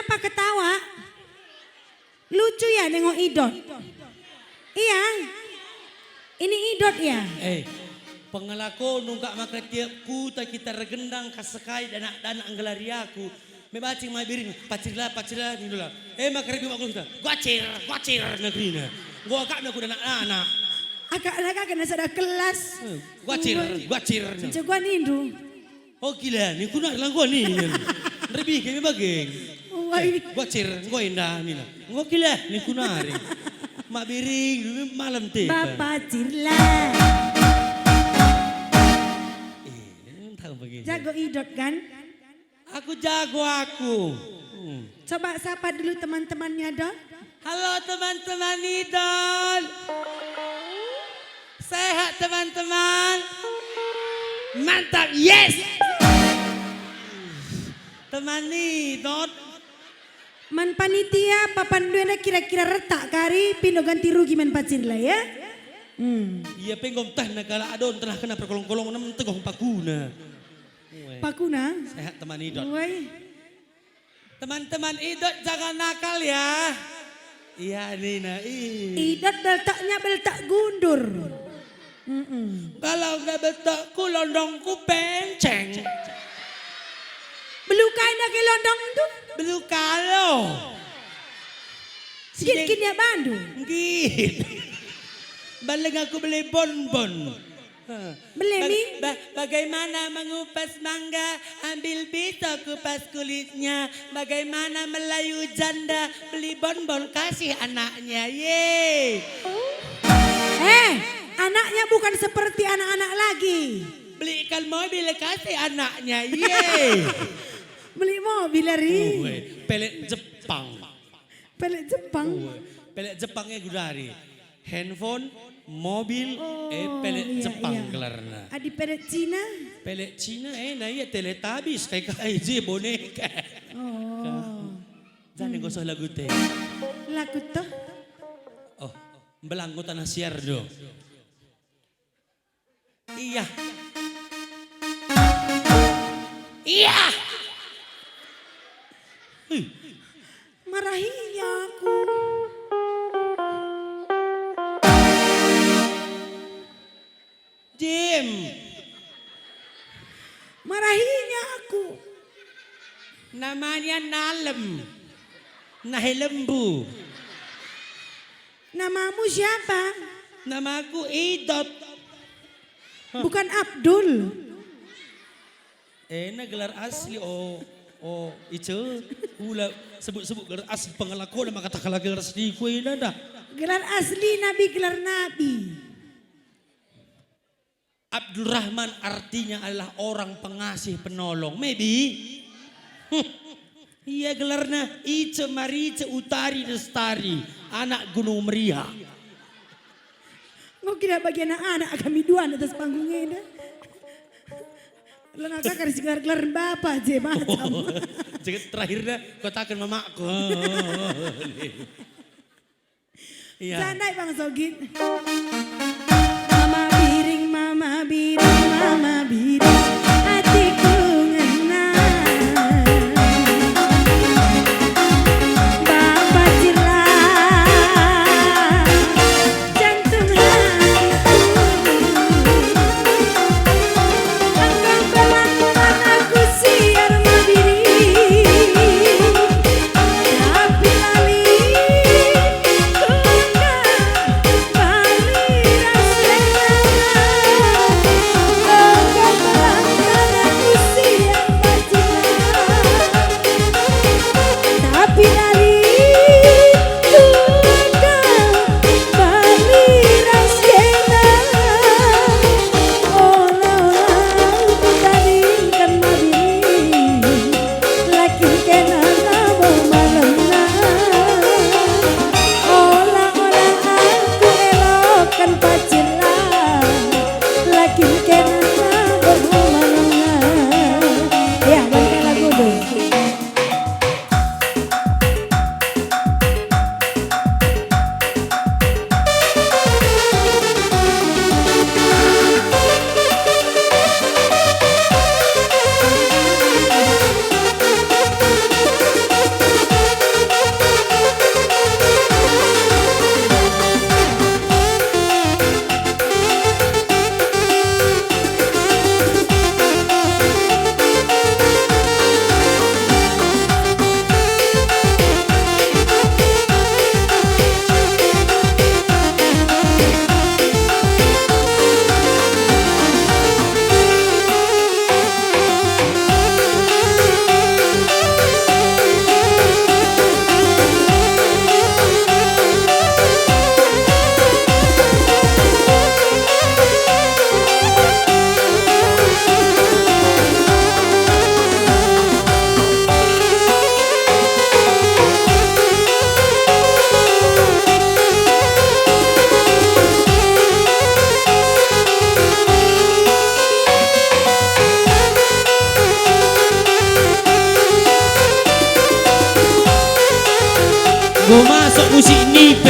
Apa ketawa? Lucu ya nengok Idot. Iya. Ini Idot ya. Eh, pengelako nungkak maka tiap kuta kita regendang kasekai danak-danak nggelari aku. Me bacing mai biring, pacirla, pacirla, nindula. Eh, maka rebi waktu kita. Guacir, guacir, negerina. Gua agak aku danak-danak. Agak anak-agak na sada kelas. Eh, guacir, guacir. Cegua nindu. Oh, kila ni kunar langkua ni. Rebi kami bageng. Wai. Eh, guacir, enggo enda nina. Enggo kila ni kunari. Mak biring dulu malam te. Bapa cirla. Eh, tahu bagi. Jago Idot kan? Aku jago aku. Hmm. Coba sapa dulu teman-temannya, Dot. Halo, teman-teman Idol. Sehat, teman-teman? Mantap, yes. Teman Idol. Man panitia papan duena kira-kira retak kari pindo ganti rugi man pacirla ya. Hmm. Ia pe enggo ntah na kalak adon tengah kena perkolong-kolong nem tegoh pakuna. Pakuna? Sehat, teman Idol. Woi. Teman-teman Idot jangan nakal ya. Iya nina, ih. Idot beltaknya beltak gundur. Mm-mm. Kalau nggak beltakku londongku penceng. Belukai nake londong itu? Belukalo. Sidik kin ya bandu? Nggit. Baleng aku beli bonbon. Beli mi? Ba-, ba-, bagaimana mengupas mangga, ambil pisau kupas kulitnya. Bagaimana melayu janda, beli bonbon kasih anaknya. Ye. Eh, anaknya bukan seperti anak-anak lagi. Belikan mobil kasih anaknya. Ye. Beli mobil, Ri. Oh, eh, pelet Jepang. Pelet Jepang. Oh, pelet Jepang e gudari. Handphone, mobil, oh, eh, pelet iya, Jepang iya. Gelarna. Adi pelet Cina? Pelet Cina, eh, nah iya Teletubbies, kai-kai je boneka. Oh. Jani gosoh lagu te. Lagu toh? Oh, mbelangko tanah siar do. Iya. Iya. Ih. Marahi aku. Dim. Marahi aku. Namanya Nalem. Nahe lembu. Namamu siapa? Namaku Idot. Bukan Abdul. Ena gelar asli, o, o, Ice. Ula sebut-sebut gelar asli pengelako nama kata gelar asli ku ena dah. Gelar asli Nabi, gelar Nabi. Abdurrahman artinya adalah orang pengasih penolong. Maybe. Huh. Ia gelarna Ice Marice Utari Lestari, anak Gunung Meriah. Enggo kira bagi anak-anak kami dua atas panggung enda. Lengaka kari si gelar-gelar bapa je macam. Jadi terakhirnya katakan mamaku. Iya. Jandai Bang Sogit. Mama biring, mama biring, mama biring, atiku ngena. Bapa Cila, jantung hatiku. Engkau berlaku aku siar mabiri. Tapi lali ku enda bali ras rela.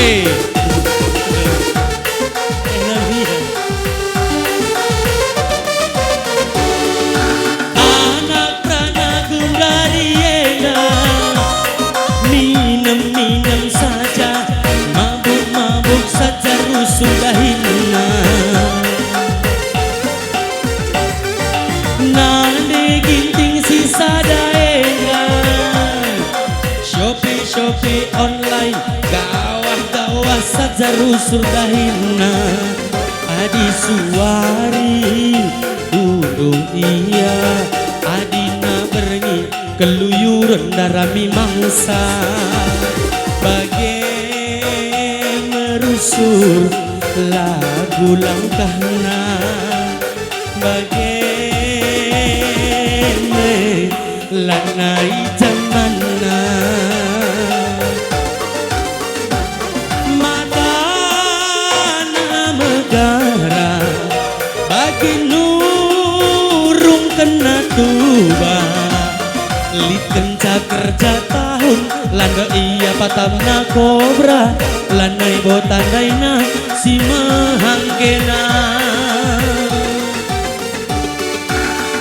Eh, eh, eh, eh. Anak peranaku dari enda, minem-minem saja, mabuk-mabuk saja rusur dahinna. Nande Ginting si sada enda, Shopee, Shopee online, gawah-gawah saja rusur dahinna. Adi suari undung ia, adina berngi keluyuren ndarami mangsa. Bage merusur lagu langkahna, bage me lanai jamanna. Matana megara, bagi nurung kena tuba. Lit kenca kerja tahun, landa ia patamna kobra, lanai bo tandaina si mehangkena.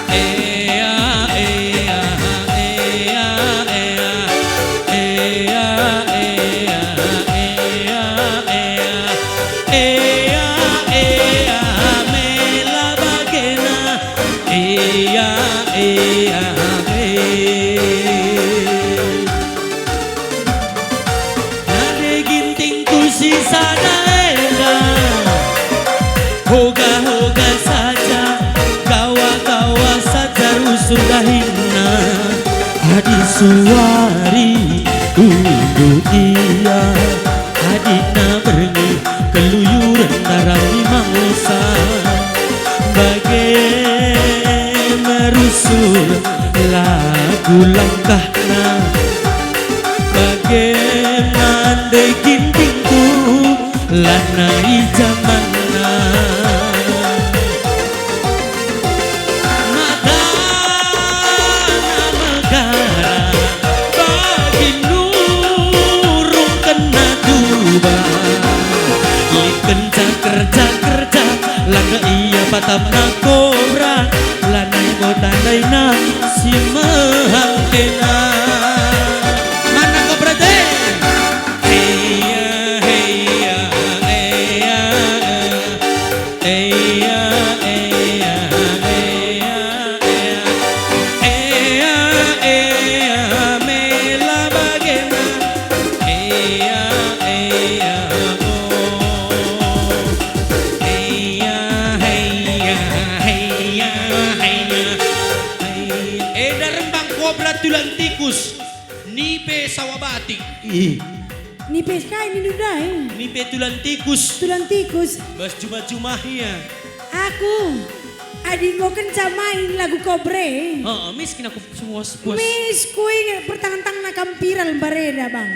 Ea, ea, ea, ea, ea, ea, ea, ea, ea, ea, ea, mela bagena. Ea, ea, ea. Nande Gintingku si sada enda, hoga-hoga saja, gawa-gawa saja rusur dahinna. Adi suari undung ia, adina berngi keluyuren ndarami mangsa. Bage merusur lagu langkahna, bage nande Gintingku lanai jamanna. Matana megara, bagi nurung kena tuba. Lit kenca kerja-kerja, langa ia patamna kobra, lanai bo tandaina si mehangkena. Mana kobra te? Heya, heya, heya, heya. Eya, eya, eya, eya. Eya, eya, mela bagena. Eya, eya, oh. Eya, heya, heya, heya. Enda rembang kobra tulan tikus. Nipe sawa batik. Ih. Nipe kai nindu ndai? Nipe tulan tikus. Tulan tikus. Bas jumah-jumah ia. Aku, adi enggo kenca main lagu kobre. Heeh, miskin aku semua puas. Mis kuinget pertangtangna kam viral mbarenda, Bang.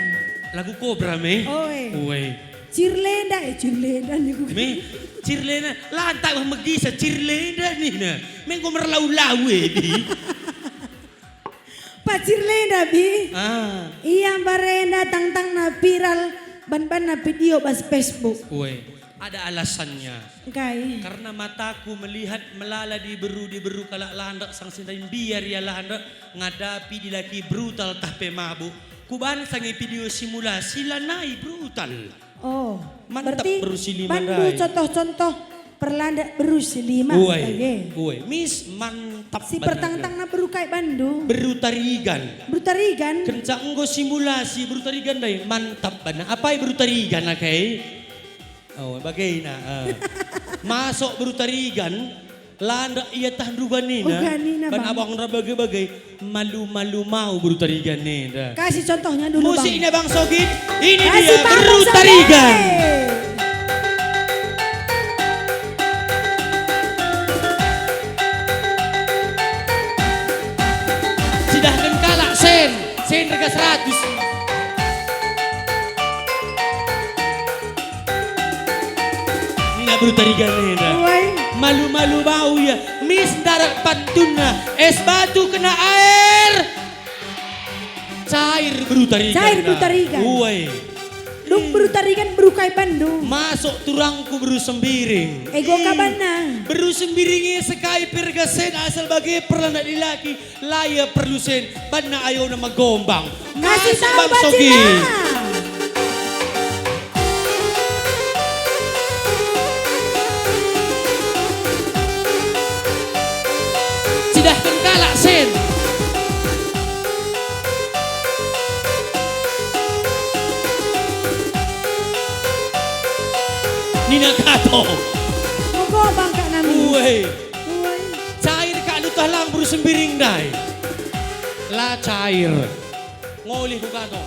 Lagu kobra me? Oe. Oe. Cirlenda, eh, cirlenda niku. Me, cirlenda, lantak wah megisa cirlenda nina. Me enggo merlau-lau e, di. Pacir lenda, Bi. Ah. Ia mbarenda tangtangna viral ban-banna video bas Facebook. Ue, ada alasannya. Engkai? Karena mataku melihat melala diberu-diberu kalak landak sang si ndai mbiar ia landak ngadapi dilaki brutal tah pe mabuk. Kubansa nge video simulasi lanai brutal. Oh, mantap berarti beru si lima bandu ndai. Contoh-contoh perlandak beru si lima. Uai, bage. Uai, mis mantap. Si banana. Pertangtangna beru kai bandu? Beru Tarigan. Beru Tarigan? Kenca enggo simulasi beru Tarigan ndai, mantap banana. Apai beru Tarigan akai? Oh, bagena, eh. Masuk beru Tarigan, landak ia tah nduganina. Uganina, ban Bang. Abang ra bage-bage, malu-malu mau beru Tarigan enda. Kasih contohnya dulu, Bang. Musiknya Bang Sogit, ini dia beru Tarigan. Cidahken kalak sen, sen rega seratus. Nina beru Tarigan enda. Uai. Malu-malu bau ia. Mis ndarat pantunna. Es batu kena air. Cair beru Tarigan. Cair beru Tarigan. Uai. Dung beru Taringan beru kai bandu? Masuk turangku beru Sembiring. Ego kabanna. Beru Sembiring e sekai pergasen asal bage perlanak dilaki, la ia perlu sen, banna ayona megombang. Kasih Masuk tahu Bang Sogi. Bacina. Cidahken kalak sen. Nina Kato. Megombang kak nami. Uwe. Uwe. Cair kak lutah lang beru Sembiring ndai. La cair. Ngolih ku Kato.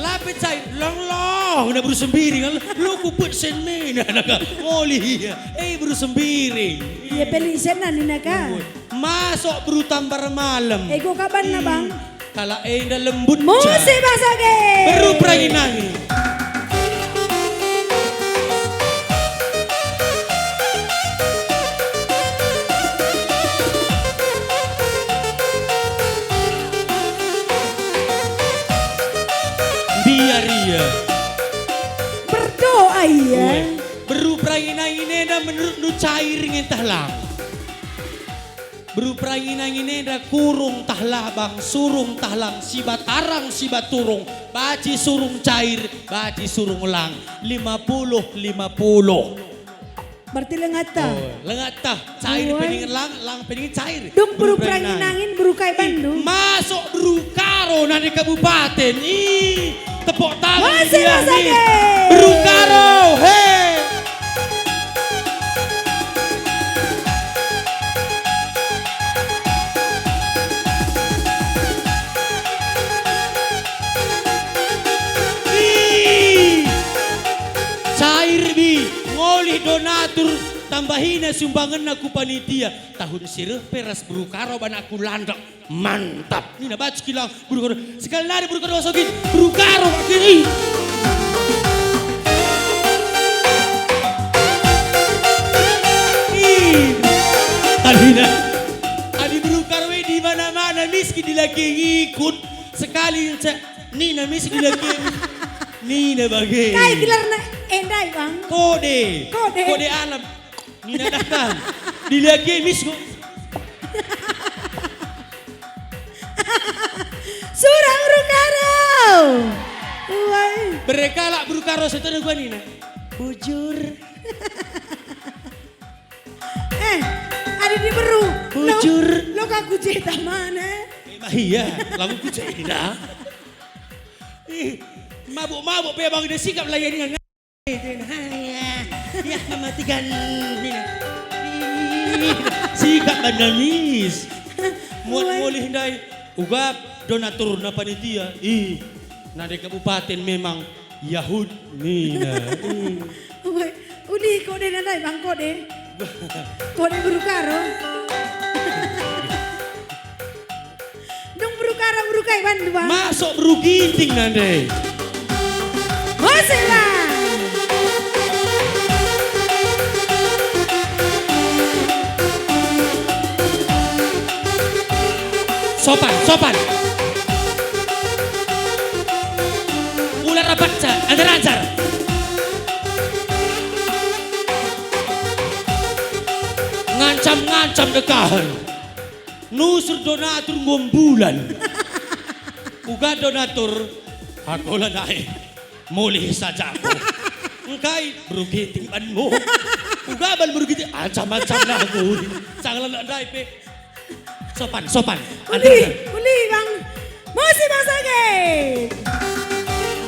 La pe cair. Long long na beru Sembiring. Lo kupet sen mena naka. Ngolih ia. Eh beru Sembiring. Ia pelik sen nina ka. Uwe. Masuk beru Tambar Malem. Ego kabanna, Bang? Kalak enda lembut. Musik basa ge. Beru Perangi Nangin. Biar ia. Berdoa ia. Ue. Beru Perangi Nangin enda menurutndu cair nge tah lang? Beru Perangi Nangin enda kurung tah labang, surung tah lang, sibatarang sibaturung, baci surung cair, baci surung lang, lima puluh lima puluh. Berarti lengatta. Oh, lengatta, cair Uai. Peningen lang, lang peningen cair. Dung beru Perangi Nangin, beru kai bandu? Masuk beru Karo nani kabupaten. Ih, tepuk tangan. Masih, masih. Beru Karo, he. Ih! Cair bi, ngolih donatur, tambahina sumbangenna ku panitia. Tahun si reh pe ras beru Karo banakku landek. Mantap. Nina baci kilang beru Karo. Sekali nari beru Karo masuk kin. Beru Karo makin. Ih. Ih. Talina. Adi beru Karo e di mana-mana miskin dilaki ngikut. Sekali ce-, nina miskin dilaki. Nina bage. Kai gelarna endai, Bang? Kode. Kode. Kode alam. Nina dah kan. Dilaki mis kok. Surang beru Karo. Uai. Bere kalak beru Karo setengah gua nina. Bujur. Eh, adi diberu. Bujur. Lo, lo ka ku je tamane. Emang iya, lagu ku je dah. Ih, mabuk-mabuk pe bang dia sikap layani. Ya, mematikan. Ih, sikap bandamis. Muat mulih ndai. Uga donaturna panitia. Ih, nade kabupaten memang Yahud nina. Ih. Uli kode nandai bang kode. Kode beru Karo. Dung beru Karo beru kai bandu, Bang? Masuk beru Ginting nande. Musik, Bang. Sopan, sopan. Ular rapat, anjar-anjar. Ngancam-ngancam dekahen. Nusur donatur nggo mbulan. Uga donatur, aku lanai. Mulih saja aku. Engkai beru Ginting banmu. Uga ban beru Ginting, ancam-ancam lah aku. Sangat ndai pe. Sopan, sopan. Uli, uli, Bang. Musik Bang Sage.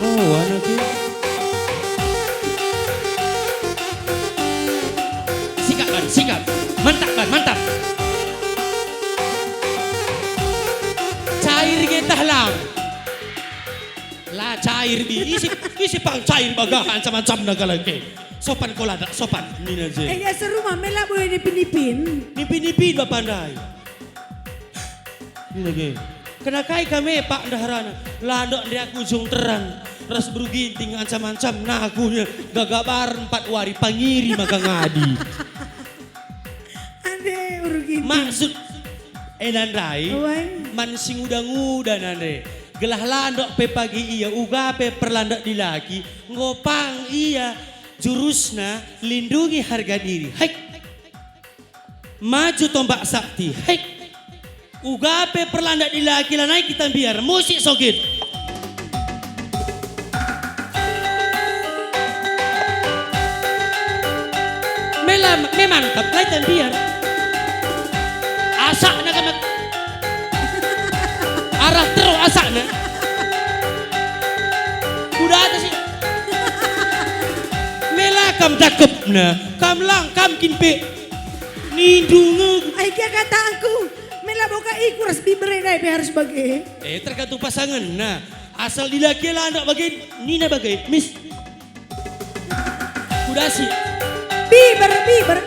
Oh, anak ini. Sikap, Bang, sikap. Mantap, Bang, mantap. Cair getah lang. La cair bi, isi, isi pang cair bagah ancam-ancamna kalak e. Sopan kol adak, sopan, nina je. Eh, ya seru mah, mela boy nipin-nipin. Nipin-nipin bapa ndai. Nina je. Kena kai kame pak ndaharana, landok ndi aku ujung terang. Ras beru Ginting ancam-ancam, nah aku nya gagabar empat wari pangiri maka ngadi. Ade, beru Ginting. Maksud enda ndai, Uai. Man si nguda-nguda nande. Gelah la ndok pe pagi ia, uga pe perlandak dilaki, enggo pang ia jurusna lindungi harga diri. Hek! Maju tombak sakti. Hek! Uga pe perlandak dilaki lanai kita mbiar. Musik sogit. Mela, me mantap, lai tan biar. Asakna kami. Arah teruk asakna. Kuda atas sih. Mela kam cakepna, kam lang, kam kin pe. Nindu nge. Ai kia kataku, mela boka iku ras bibere ndai pe harus bage. Eh, tergantung pasangan. Nah, asal dilaki la ndok bage, nina bage, mis. Kudasi. Biber, biber.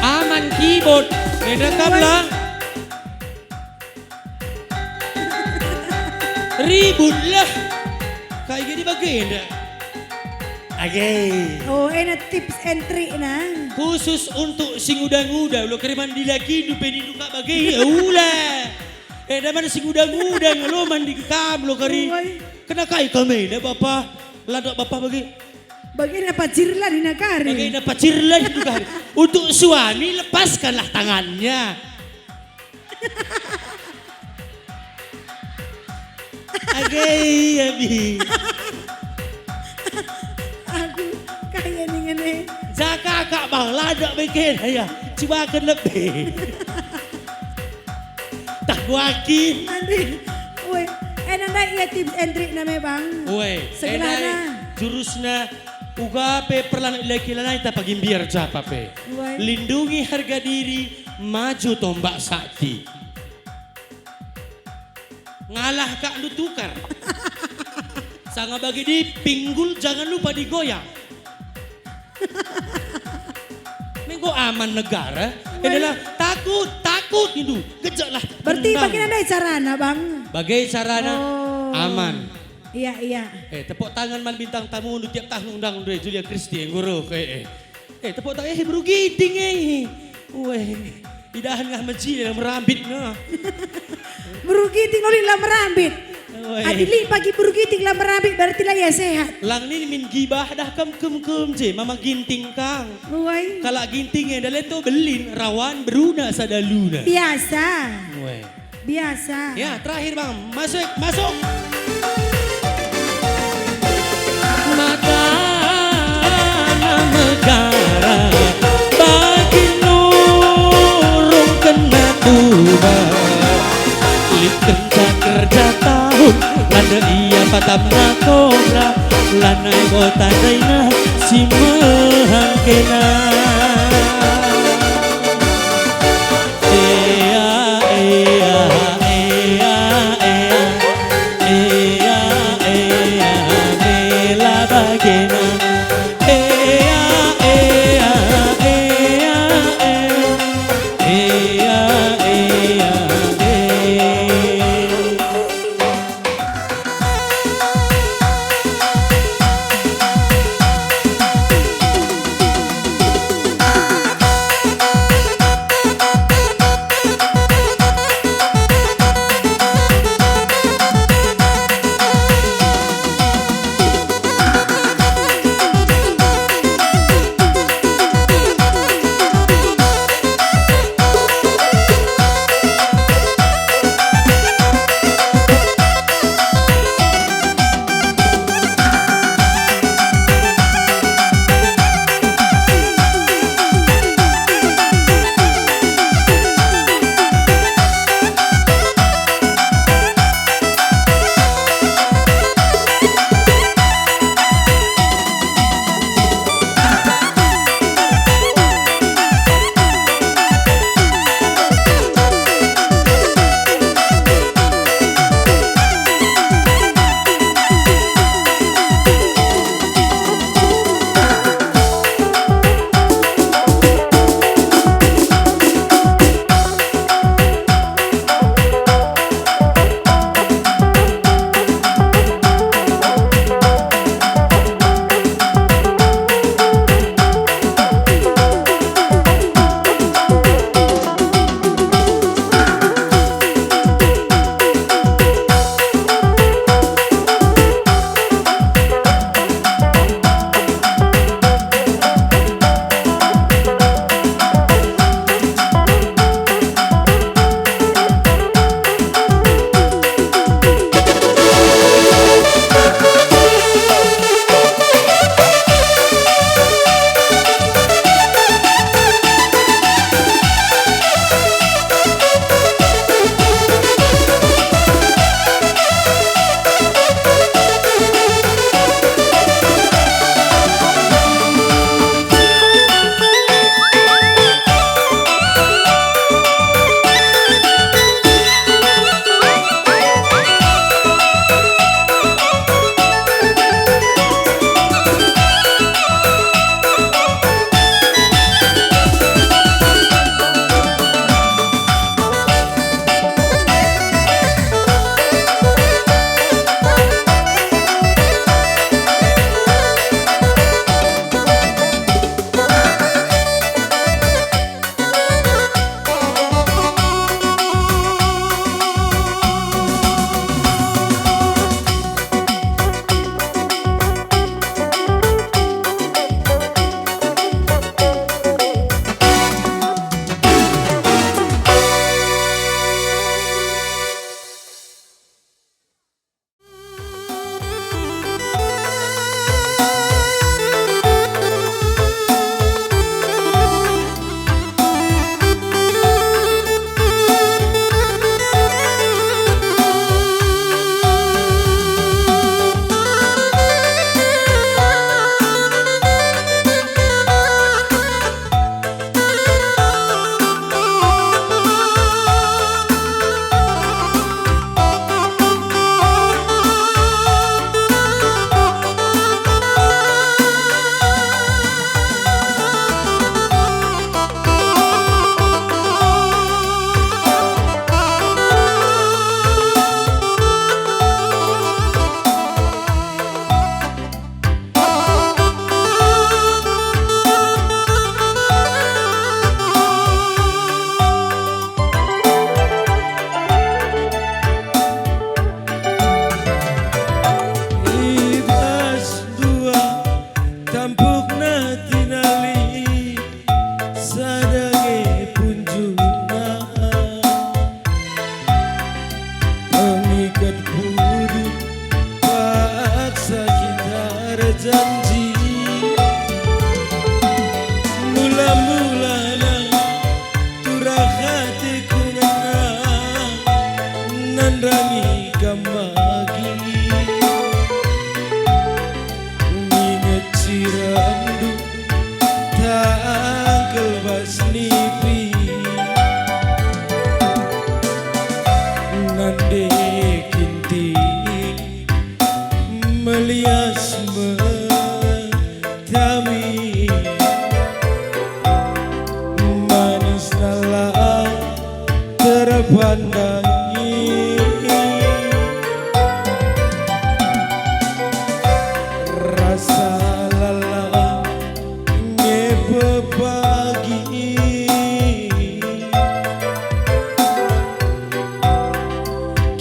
Aman keyboard. Enda kam lah. Ribut lah. Kai jadi bagenda. Age. Oh, ena tips and trick na. Khusus untuk si nguda-nguda, lo keriman dilaki dupe nindu kak bage, ula. Eh, daman si nguda-nguda ngelo mandi kam lo kari. Oi. Kena kai kami, da bapa, ladok bapa bagi. Bagi na pacirlah di nakari. Bagi na pacirlah di nakari. Untuk suami, lepaskanlah tangannya. Age, iya, Bi. Aku kaya ningen e. Jaka kak bang, ladok bikin, ya. Cubaken lebih. Tak kuakin. Andi, weh, ena ndai ia tips and trick na me, Bang. Weh, segelahna. Ena jurusna uga pe perlanak dilaki lanai ta pagi mbiar japa pe. Weh. Lindungi harga diri, maju tombak sakti. Ngalah kak ndu tukar. Sanga bagi di pinggul jangan lupa digoyang. Mengko aman negara. Wah. Adalah takut, takut itu. Gejaklah. Berarti tenang. Bagaimana carana, Bang? Bagai carana. Oh. Aman. Iya, iya. Eh, tepuk tangan man bintang tamu untuk tiap tahun undang Julia Christie, guru. Eh, eh. Eh, tepuk tangan, eh, Bro Ginting, eh. Weh, idahan ngah mejile merambit, nah. Bro Ginting nolin la merambit. Weh. Adi lit pagi Bro Ginting la merambit, berarti la ia sehat. Lang nin min gibah dah kam kem-kem je, Mama Ginting kang. Weh. Kalak Ginting enda leto belin, rawan beruna sada luna. Biasa. Weh. Biasa. Ya, terakhir, Bang. Masuk, masuk. Matana megara bagi nurung kena tuba. Lit kenca kerja tahun, lada ia patamna kobra, lanai bo tandaina si mehang kena. Ea, ea, ea, ea. Ea, ea, me la bagena. Ea, ea, ea, ea. Ea, ea, e. erjanji. Mula-mulana turah ateku ngena nandangi kam agi. Nginget ciremndu tangkel bas nipi. Nande Ginting melias me tami, manisna la terpandangi. Rasa lalap nge pepagi,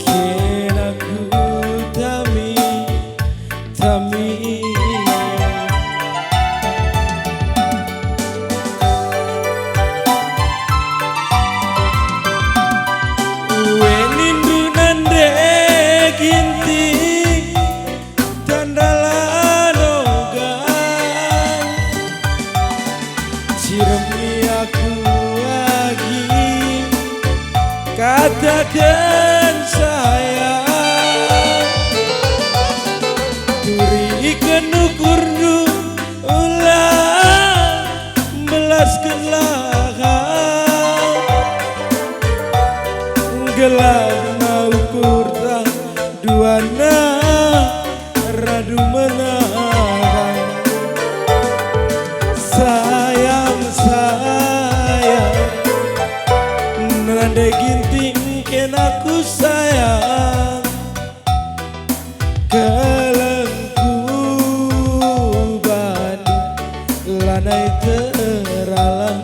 kena ku tami. Tami. Ue nindu nande Ginting, tanda la noga. Cirem aku agi, kataken sayang. Turiken ukurndu, ula melaskenlah aku. Gelarna ukurta duana radu menang. Sayang, sayang, nande Ginting kena ku sayang. Kelengku bandu lanai teralang.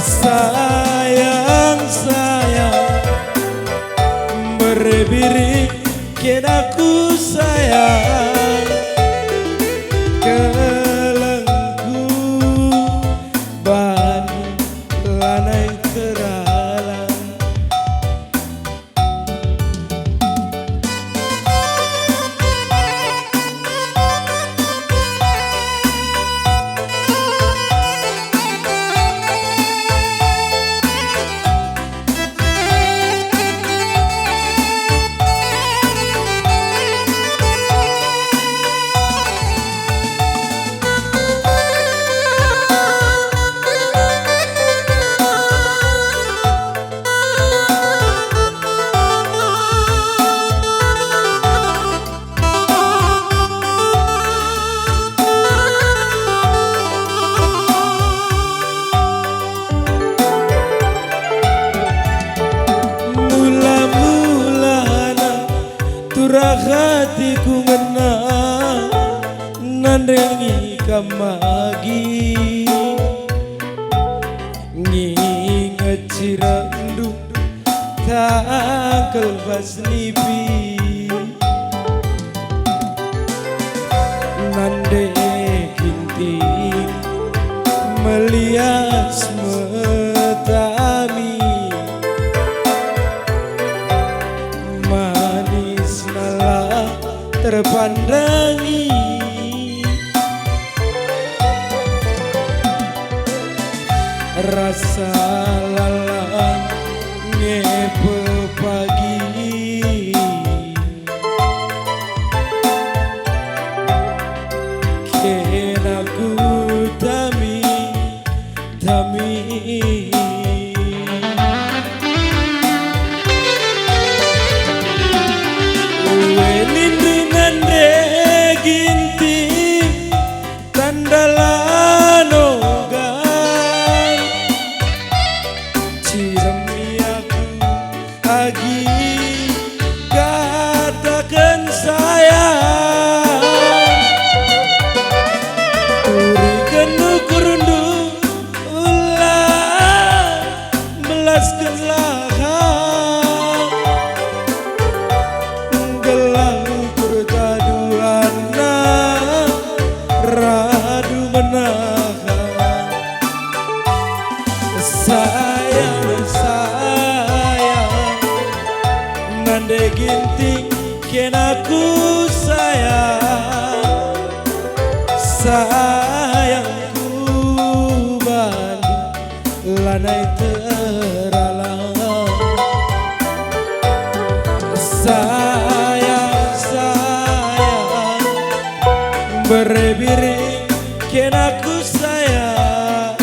Sayang, sayang, mbere biring kena ku sayang. Kelengku bandu lanai teralang. Mula-mulana turah atiku ngena nandangi kam agi. Nginget ciremndu tangkel bas nipi. Nande Ginting melias me tami. Manisna la terpandangi. Rasa lalap nge pepagi. Kena ku tami, tami. Ue nindu nande Ginting, tanda la noga. Sayang, sayangku bandu lanai teralang. Sayang, sayang, bere biring kena ku sayang.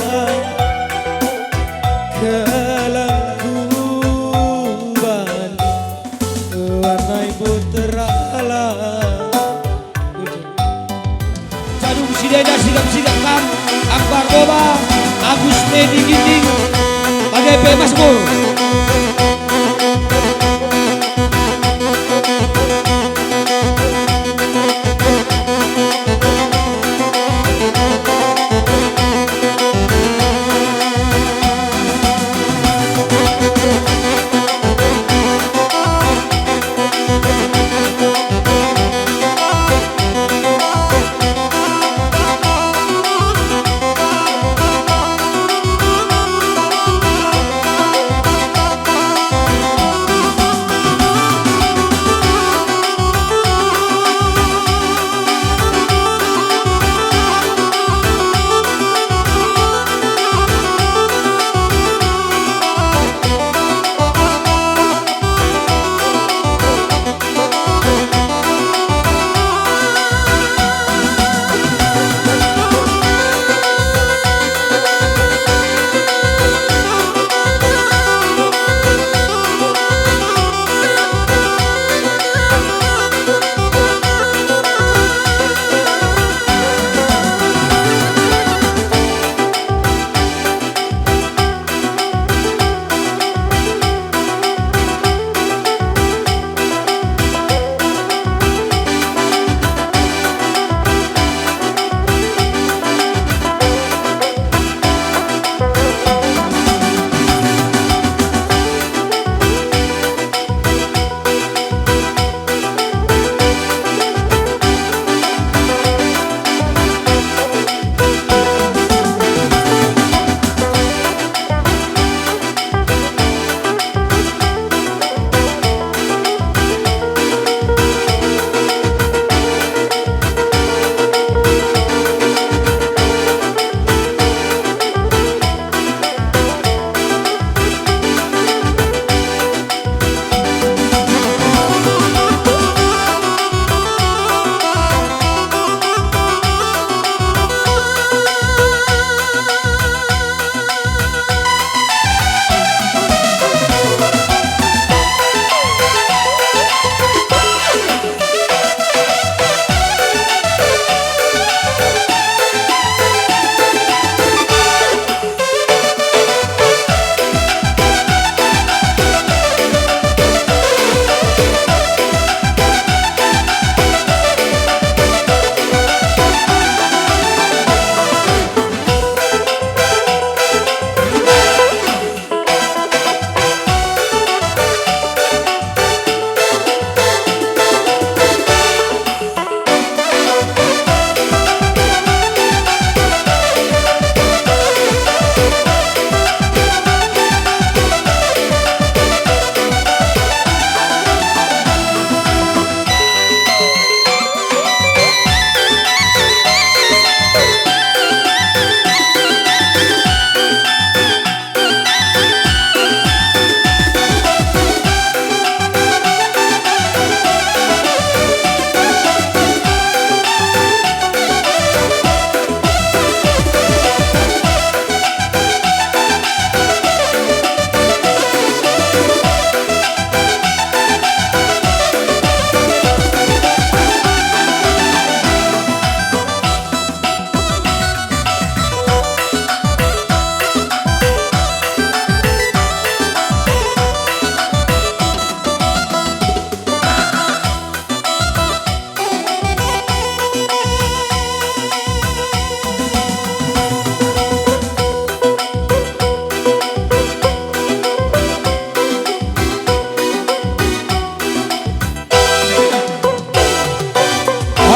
Kelengku bandu lanai bo teralang. Jadung si deda sigap-sigap kam, Akbar Boba, Agus Medi Ginting, bage pe Mas Bur.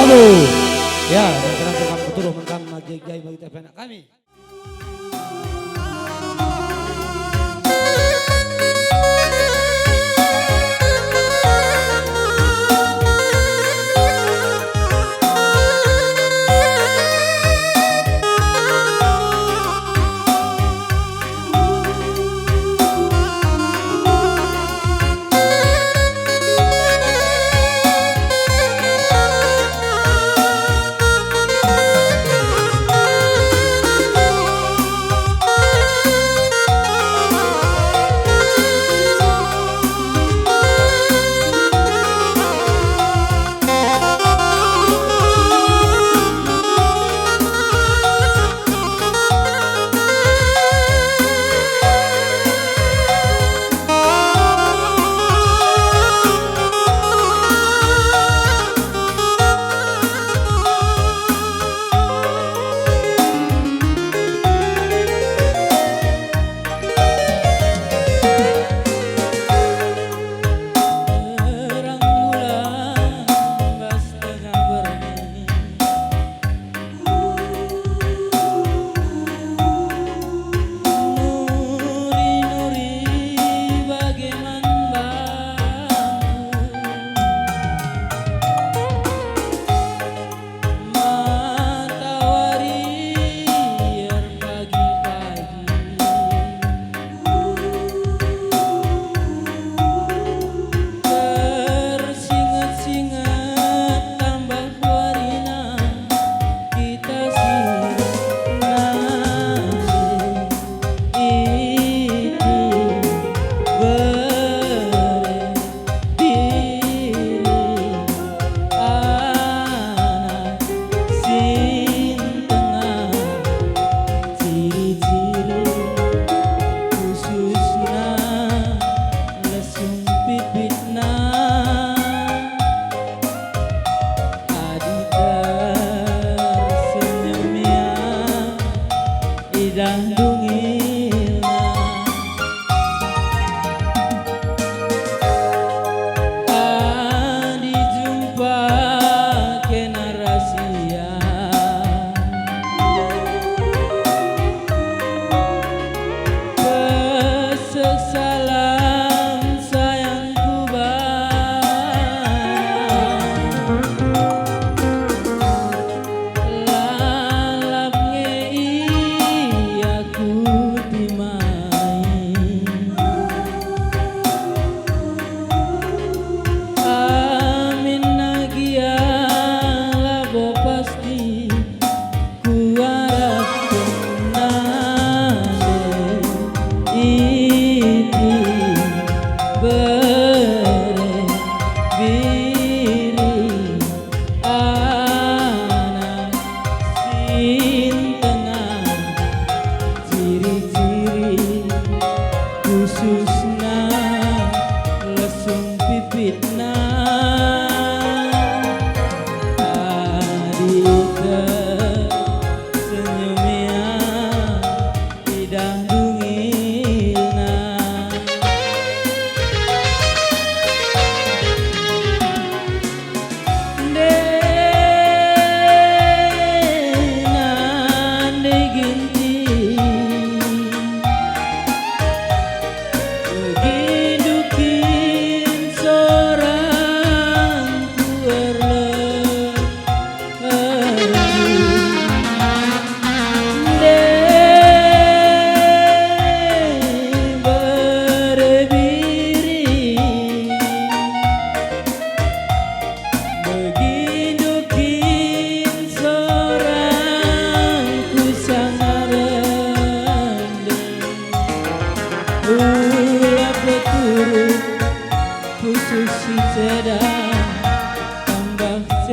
Halo. Ya, senang-senang kam keturuh man kam, agi-agi bagi anak kami.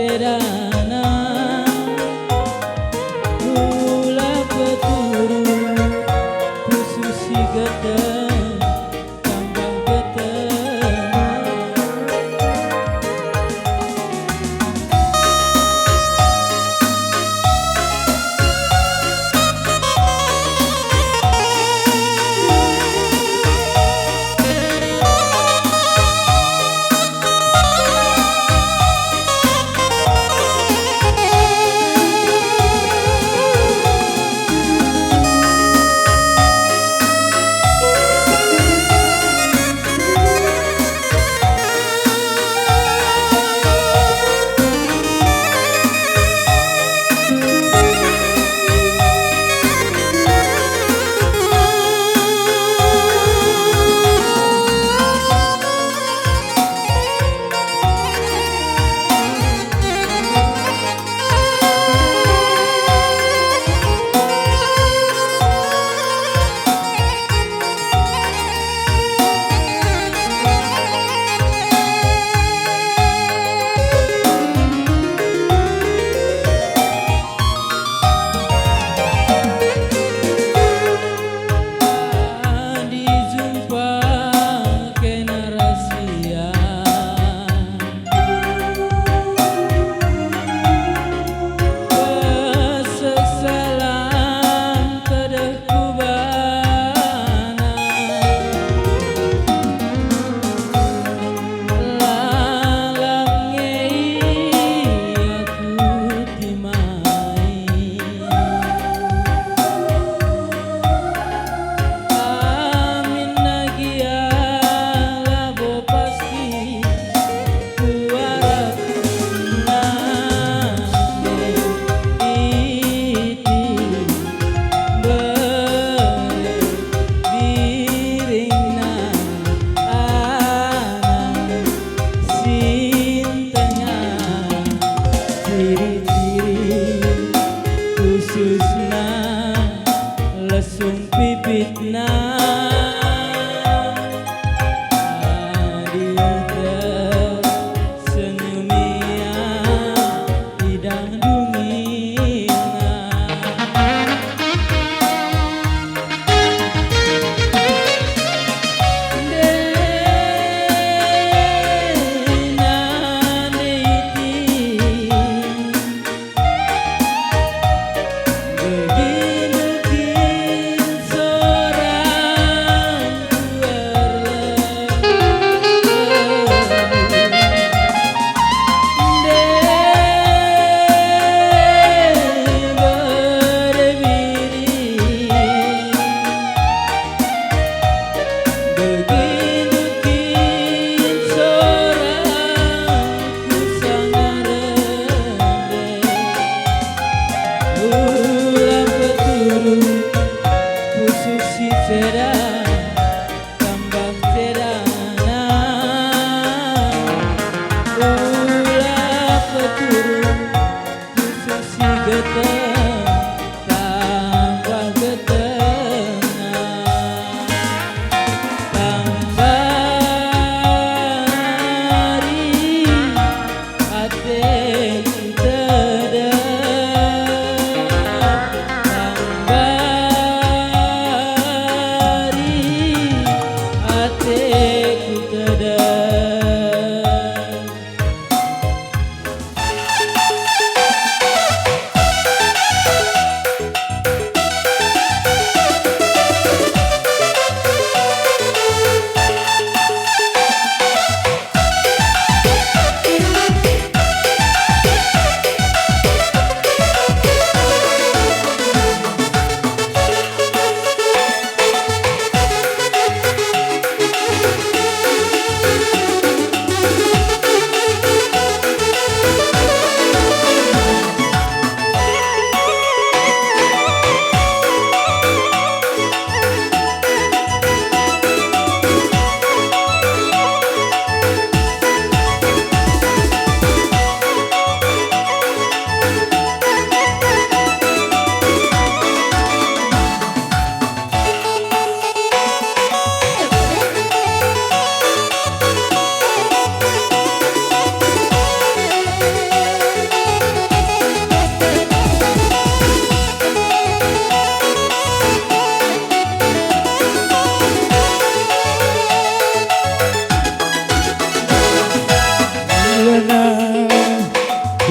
Edana, kula peturut, pusuh si getem, tambah getem. Adi jumpa kena rasia, pesesalan tedeh ku bana. Lalap nge ia kutimai. Amin gia labo pasti kuarap nande iti bere biringna anang sintengah ciri-ciri khususna lesung pipitna. Adi tersenyum ia, idang dungina. Ndena nditi.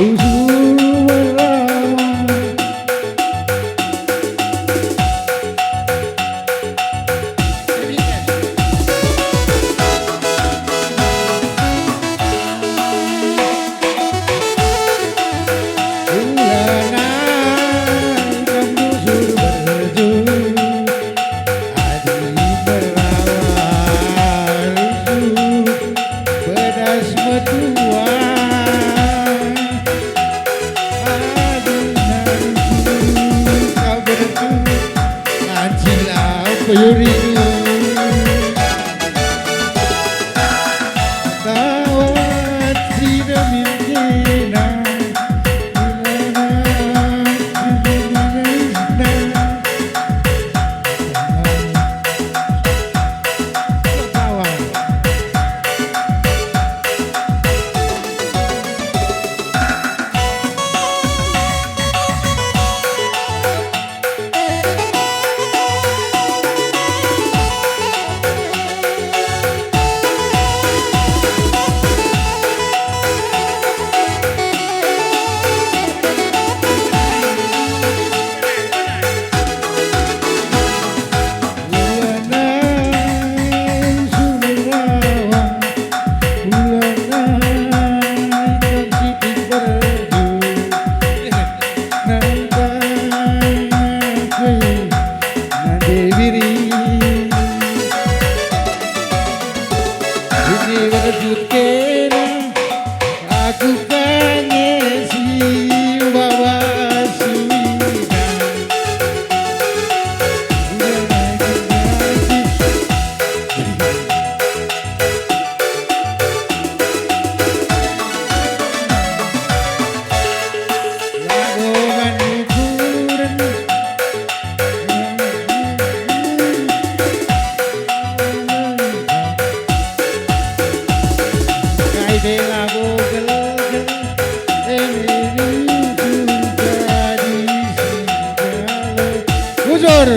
Suara. Ulana kam busur berju, adi merawa rusuh, pedas metua. Adi narusuh kau berju, ancila peyuringu. Kawat si demin kena, ulana si demin isna. Kawat. Nande biri. Ini berjut kena, aku kangen si bawa suina. Udah lagi ngaji. Lagu Manukuren. Kai pe lagu gel-gel, emi nunjung tradisi Dalo. Bujur.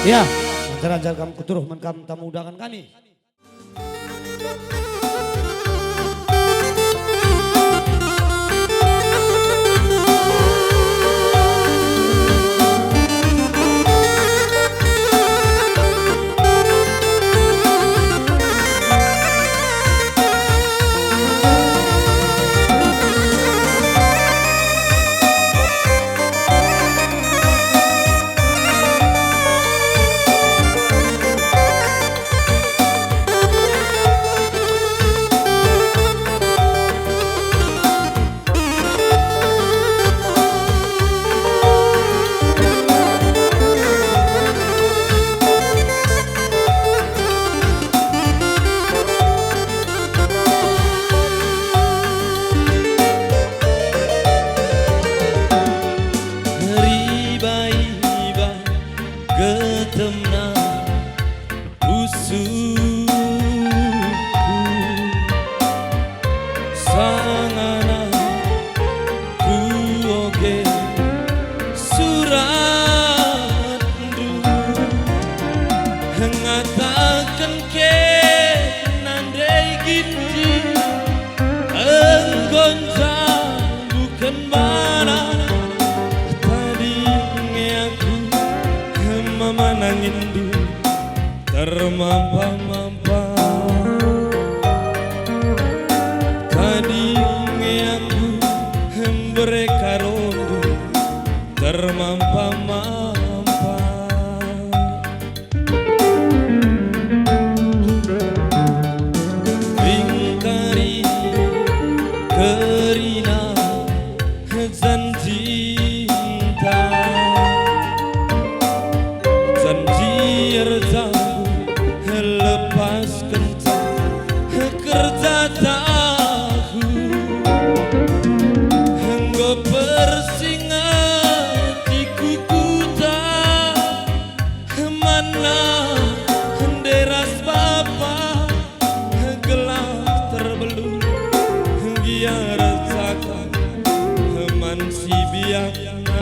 Ya, lancar-lancar kam kuturuh man kam tamu undangan kami. Riba-riba getemna pusuhku, sangana kuoge suratndu, ngataken kena ndai Ginting, enggo njambuken bana. Tading nge aku mama nanginndu termampa-mampa. Tading nge aku mbere karondu termampa-mampa. Ingkari kerina janjinta, janji erjamu lepaskenca kerja tahu, enggo persingetiku kuta. Mana nderas bapa gelah terbelu gia ercakap man si biakna,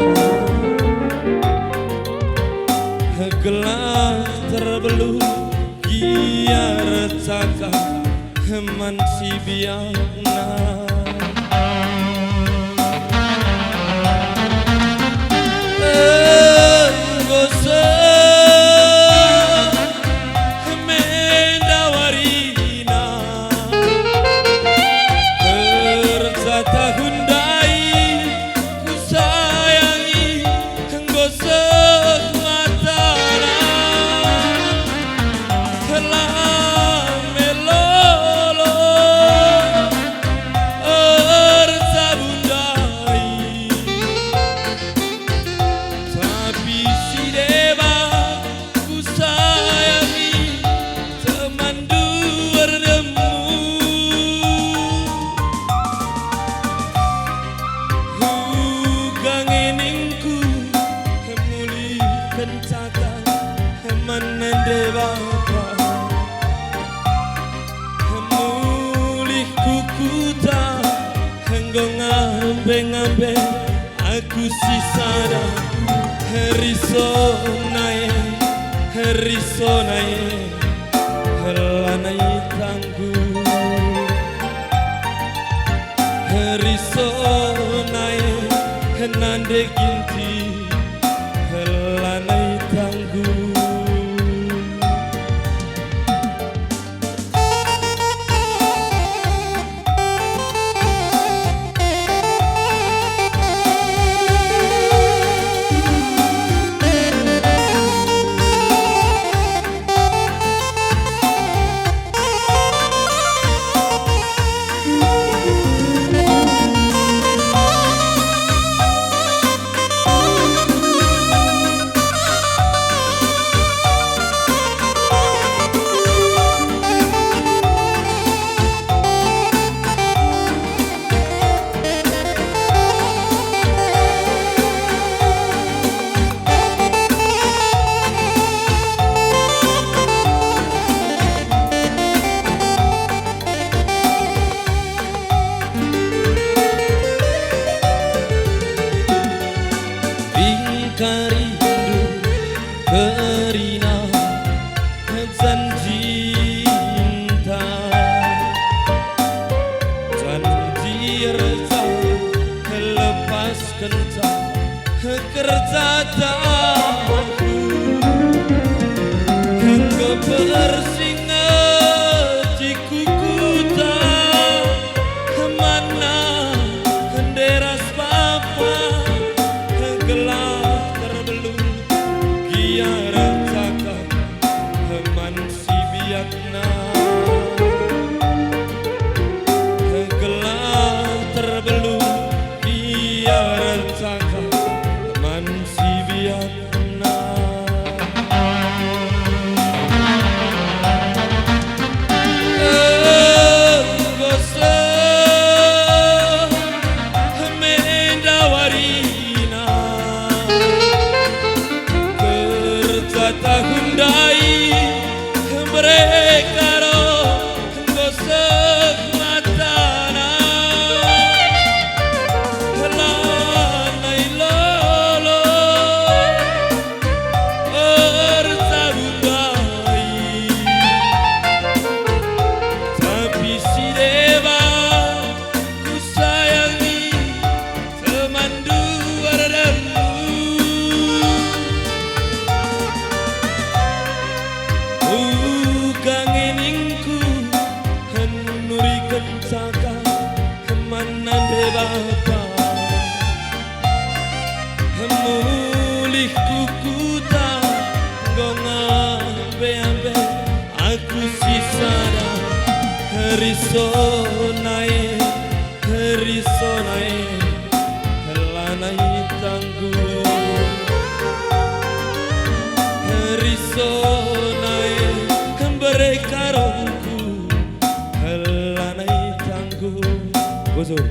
gelah terbelu gia ercakap man si biakna. Enggo seh me ndawarina, kerja tahu ndai kusayangi. Enggo seh matana, la melolo erjabu ndai, tapi si deba kusayangi temanndu erdemu. Uga nge ningku mulihken cakap man nande bapa. Mulih ku kuta enggo ngambe-ngambe aku sisada. Risona e, risona e, lanai tanggung. Risona e, nande Ginting, lanai tanggung. Tahun ndai mereka ro enggo seh matana, lanai lolo ertabu ndai. Tapi si deba kusayangi, temanndu ardemmu. Uga nge ningku, nuriken cakap man nande bapa. Mulih ku kuta, enggo ngambe-ambe aku si sada. Risona e, risona e, lanai tanggung. Risona e, mbere karongku, lanai tanggung. Bujur.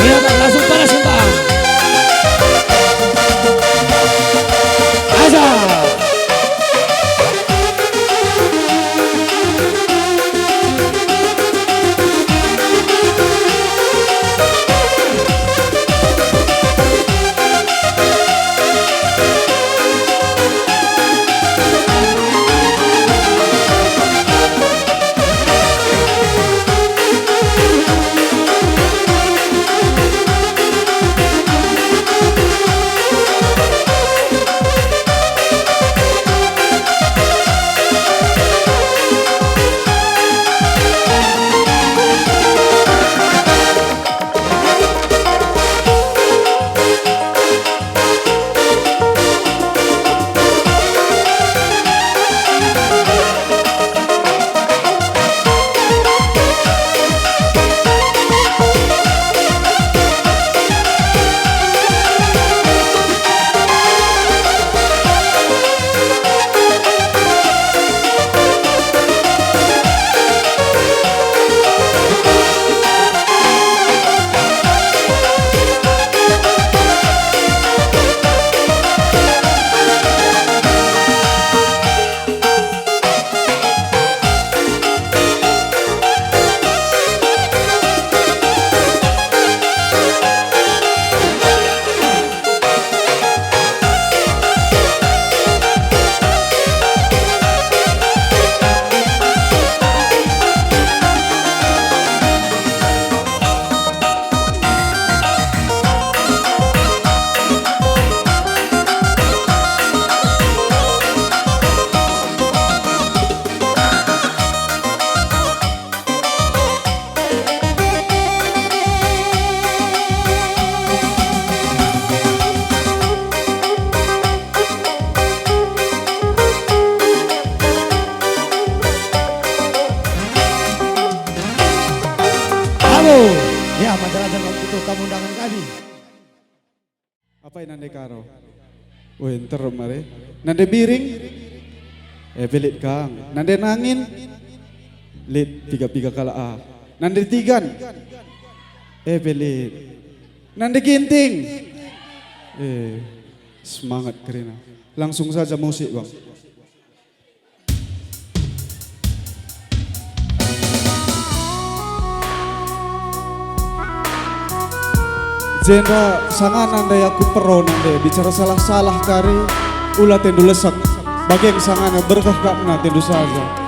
Langsung panas, Bang. Aja. Halo. Ya, majalah-majalah untuk tamu undangan kami. Apai nande Karo? Weh, nterem are. Nande Biring? Eh, pe lit kang. Nande Nangin? Lit piga-piga kalak ah. Nande Tigan? Eh, pe lit. Nande Ginting? Eh, semangat kerina. Langsung saja musik, Bang. Jenda sangana ndai aku pero nande bicara salah-salah kari, ula tendu lesek. Bageng sangana berkah kapna tendu saja.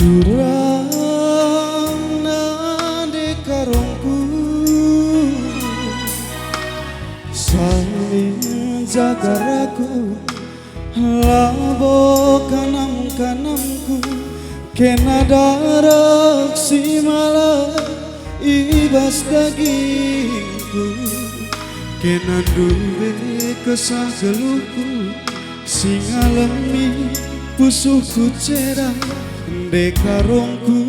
Turang nande karongku, samin jagar aku, labo kanam-kanamku, kena dareh si mala i bas dagingku, kena ndube kesah geluhku, si ngalemi pusuhku ceda ndekarongku.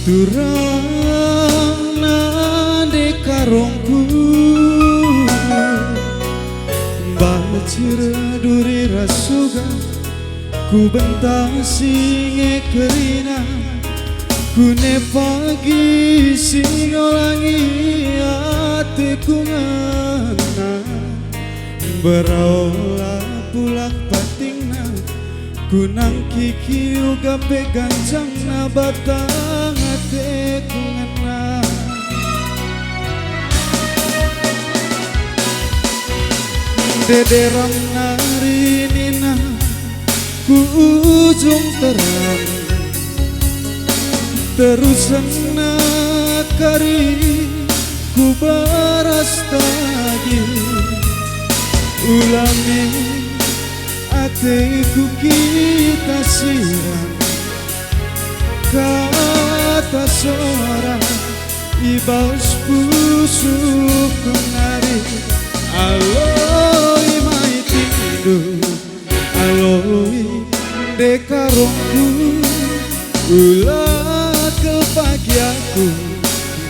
Turang nande karongku, bacir duri ras suga, ku bentasi nge kerina, ku nepagi si ngolangi ateku ngena. Beraola pulak patingna, ku nangkiki uga pe ganjangna batang ateku ngena. Dederam nari nina ku ujung teram, terusna kari ku beras tagi. Ula min ateku kita siram, kata sora i bas pusuhku nari. Aloi mai tindu, aloi ndekarongku, ula kal pagi aku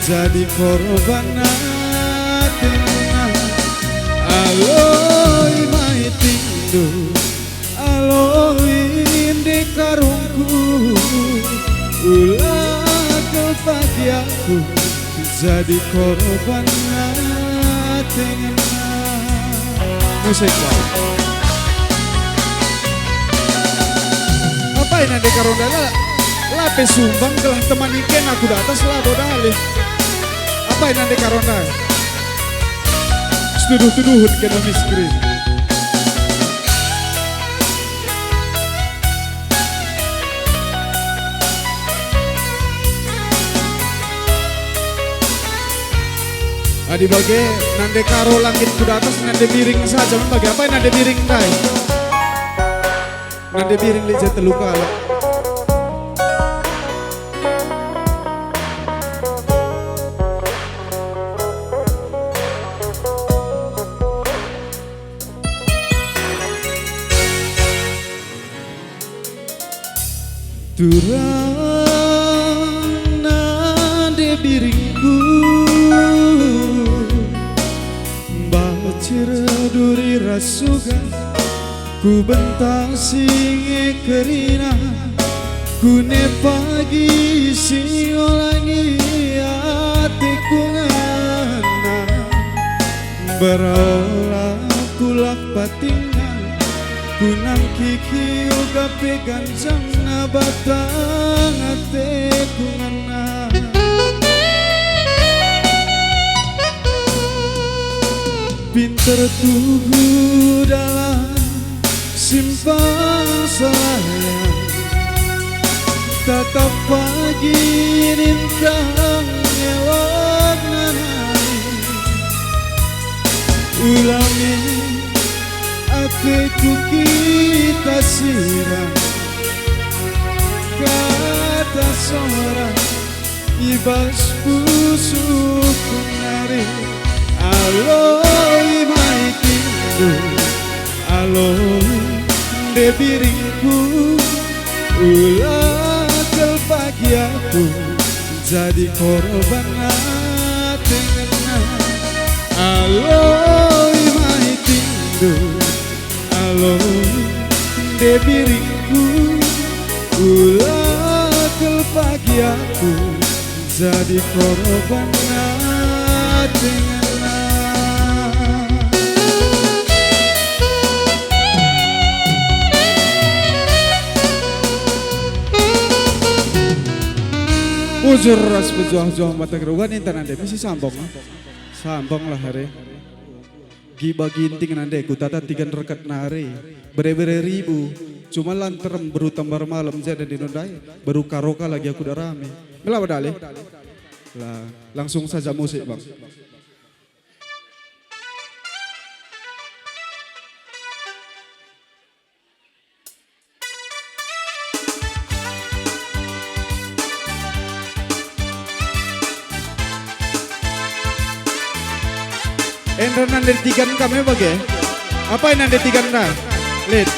jadi korban atena. Aloi mai tindu, aloi ndekarongku, ula kal pagi aku jadi korban atena. Musik, Bang. Apai nande karonda la, la pe sumbang gelah temani kena ku datas labo dalih. Apai nande karonda? Setuduh-tuduhun kena miskin. Adi bage, nande karo langit ku datas, nande biring saja, men bage apai nande biring ndai? Nande biring lit je telu kalak. Turang nande biringku, bacir duri ras suga, ku bentasi nge kerina, ku nepagi si ngolangi ateku ngena. Beraula kulak patingna, ku nangkiki uga pe ganjangna batang ateku ngena. Pinter tuhu dalan simpang salayang, tatap pagi nintang elokna nari. Ula min ateku kita siram, kata sora i bas pusuhku nari. Aloi mai tindu, aloi nande biringku, ula kal pagi aku jadi korban atena. Aloi mai tindu, aloi nande biringku, ula kal pagi aku jadi korban atena. Bujur ras pejuah-juah mata keruan inta nande misi sambung. Sambunglah, are. Giba ginting nande kutata tiga reket nari. Bere-bere ribu. Cuma lanterem beru tambar malem jadi ndai. Beru karoka lagi aku darami. Mela badale. Lah, langsung saja musik, Bang. Enda nande tigan kami bage. Apai nande tigan na? Lit.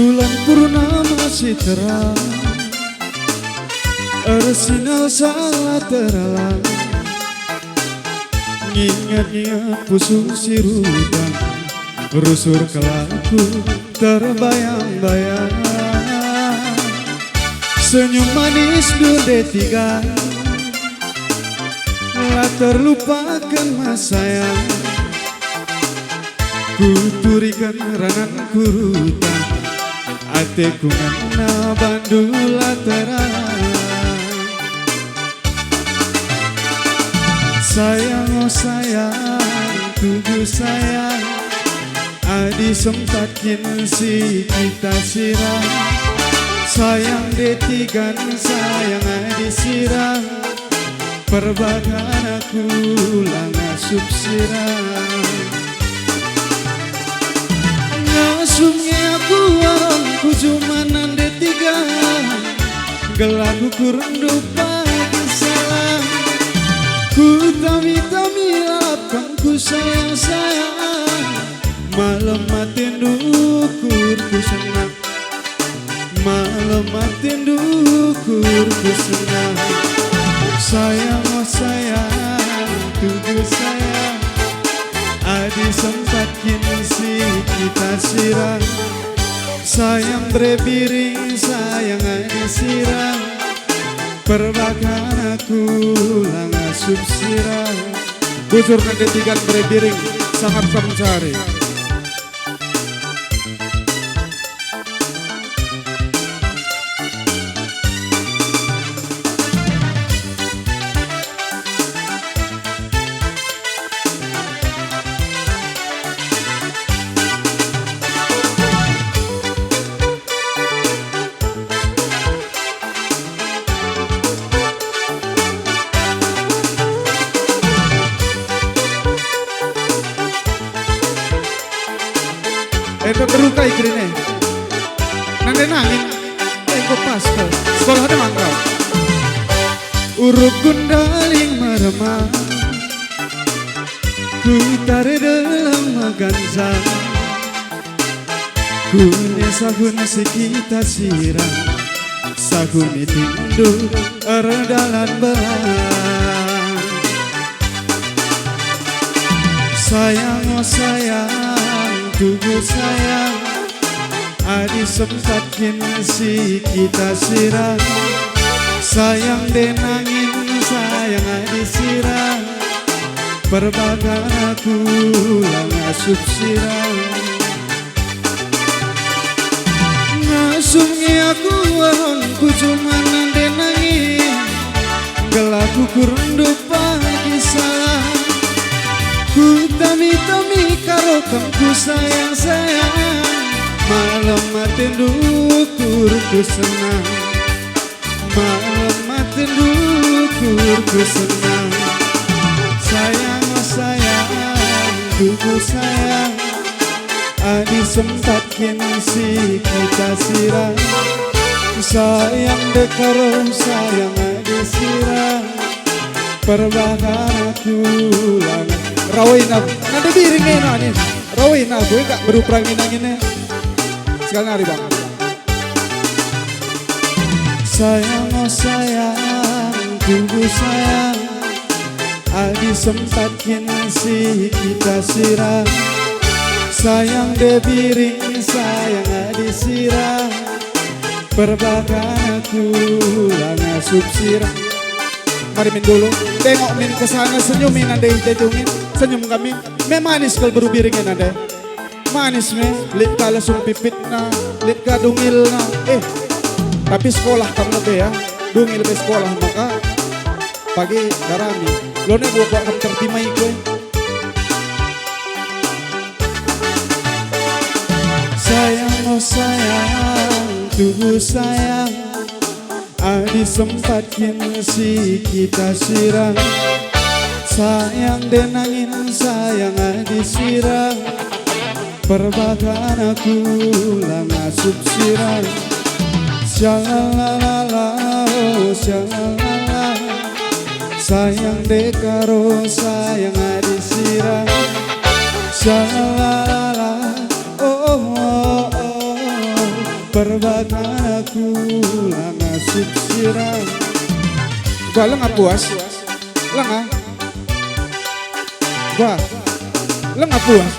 Bulan purnama si terang, ersinar salah teralang. Nginget-nginget pusuh si rutang, rusur kelaku terbayang-bayang. Senyum manis ndu nde tiga, la terlupaken me sayang. Kuturiken ranan kuruta, ateku ngena bandu la terang. Sayang, oh sayang, tugu sayang, adi sempat kin si kita sirang. Sayang detigan, sayang adi sirang, perbakan aku la ngasup sirang. Ngasup nge aku warongku cuman nande tiga, gelah ukur ndu pagi salah. Kutami-tami lapangku sayang-sayang, malem atendu ukurku senang. Malem atendu ukurku senang. Sayang, oh sayang, tugu sayang, adi sempat kin si kita sirang. Sayang bre biring, sayang adi sirang, perbakan aku la ngasup sirang. Bujur nande tigan bre biring, sangat mencari. Enda berukai kerine. Nande nangin. Enggo pas kal. Sekolah de mangkal. Uruk gundaling meremang. Kutare deleng meganjang. Kune sahun si kita sirang, sahun itindu erdalan belang. Sayang, oh sayang, tugu sayang, adi sempat kin si kita sirang. Sayang denangin, sayang adi sirang, perbakan aku la ngasup sirang. Ngasup nge aku warongku cuman nande nangin, gelah ukur ndu pagi salah. Kutami-tami karo kemku sayang-sayang, malem atendu ukurku senang. Malem atendu ukurku senang. Sayang, oh sayang, tugu sayang, adi sempat kin si kita sirang. Sayang dekaro, sayang adi sirang, perbakan aku langan. Rawaina, nande biring ena nih. Rawaina, gue gak beruprang ina ngene. Sekali nari, Bang. Sayang, oh sayang, tugu sayang, adi sempat kin si kita sirang. Sayang de biring, sayang adi sirang, perbakan aku la ngasup sirang. Mari min dulu, tengok min ke sana, senyum min nande i jejungin, senyum kami. Me manis kal beru biring nande. Manis me, lit ka lesung pipitna, lit ka dungilna. Eh, tapi sekolah kam lebe ya, dungil be sekolah maka pagi darami. Lone buat kam tertimai kue. Sayang, oh sayang, tugu sayang. Adi sempat kin si kita sirang, sayang denangin sayang adi sirang, perbakan aku la ngasup sirang. Syalalala, oh syalalala, sayang dekaro sayang adi sirang. Syalalala, oh, oh, oh, oh. Perbakan aku la ngasup sirang. Ba lenga puas? Lenga? Ba lenga puas?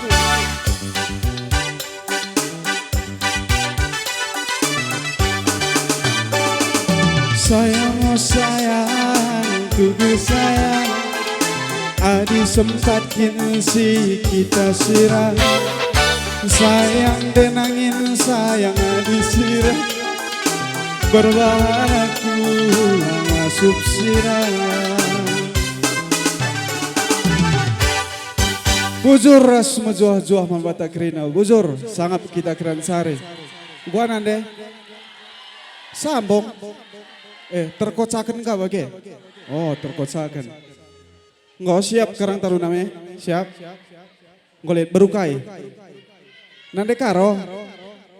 Sayang, oh sayang, tubuh sayang, adi sempat kin si kita sirang. Sayang denangin, sayang adi sirang, berbahan aku ngasup sirang. Bujur ras mejuah-juah man banta kerina, bujur sangap kita keransari. Guana nde? Sambung. Eh, terkocaken ka bage? Oh, terkocaken. Enggo siap karang taruna me? Siap? Enggo lit berukai. Nande karo?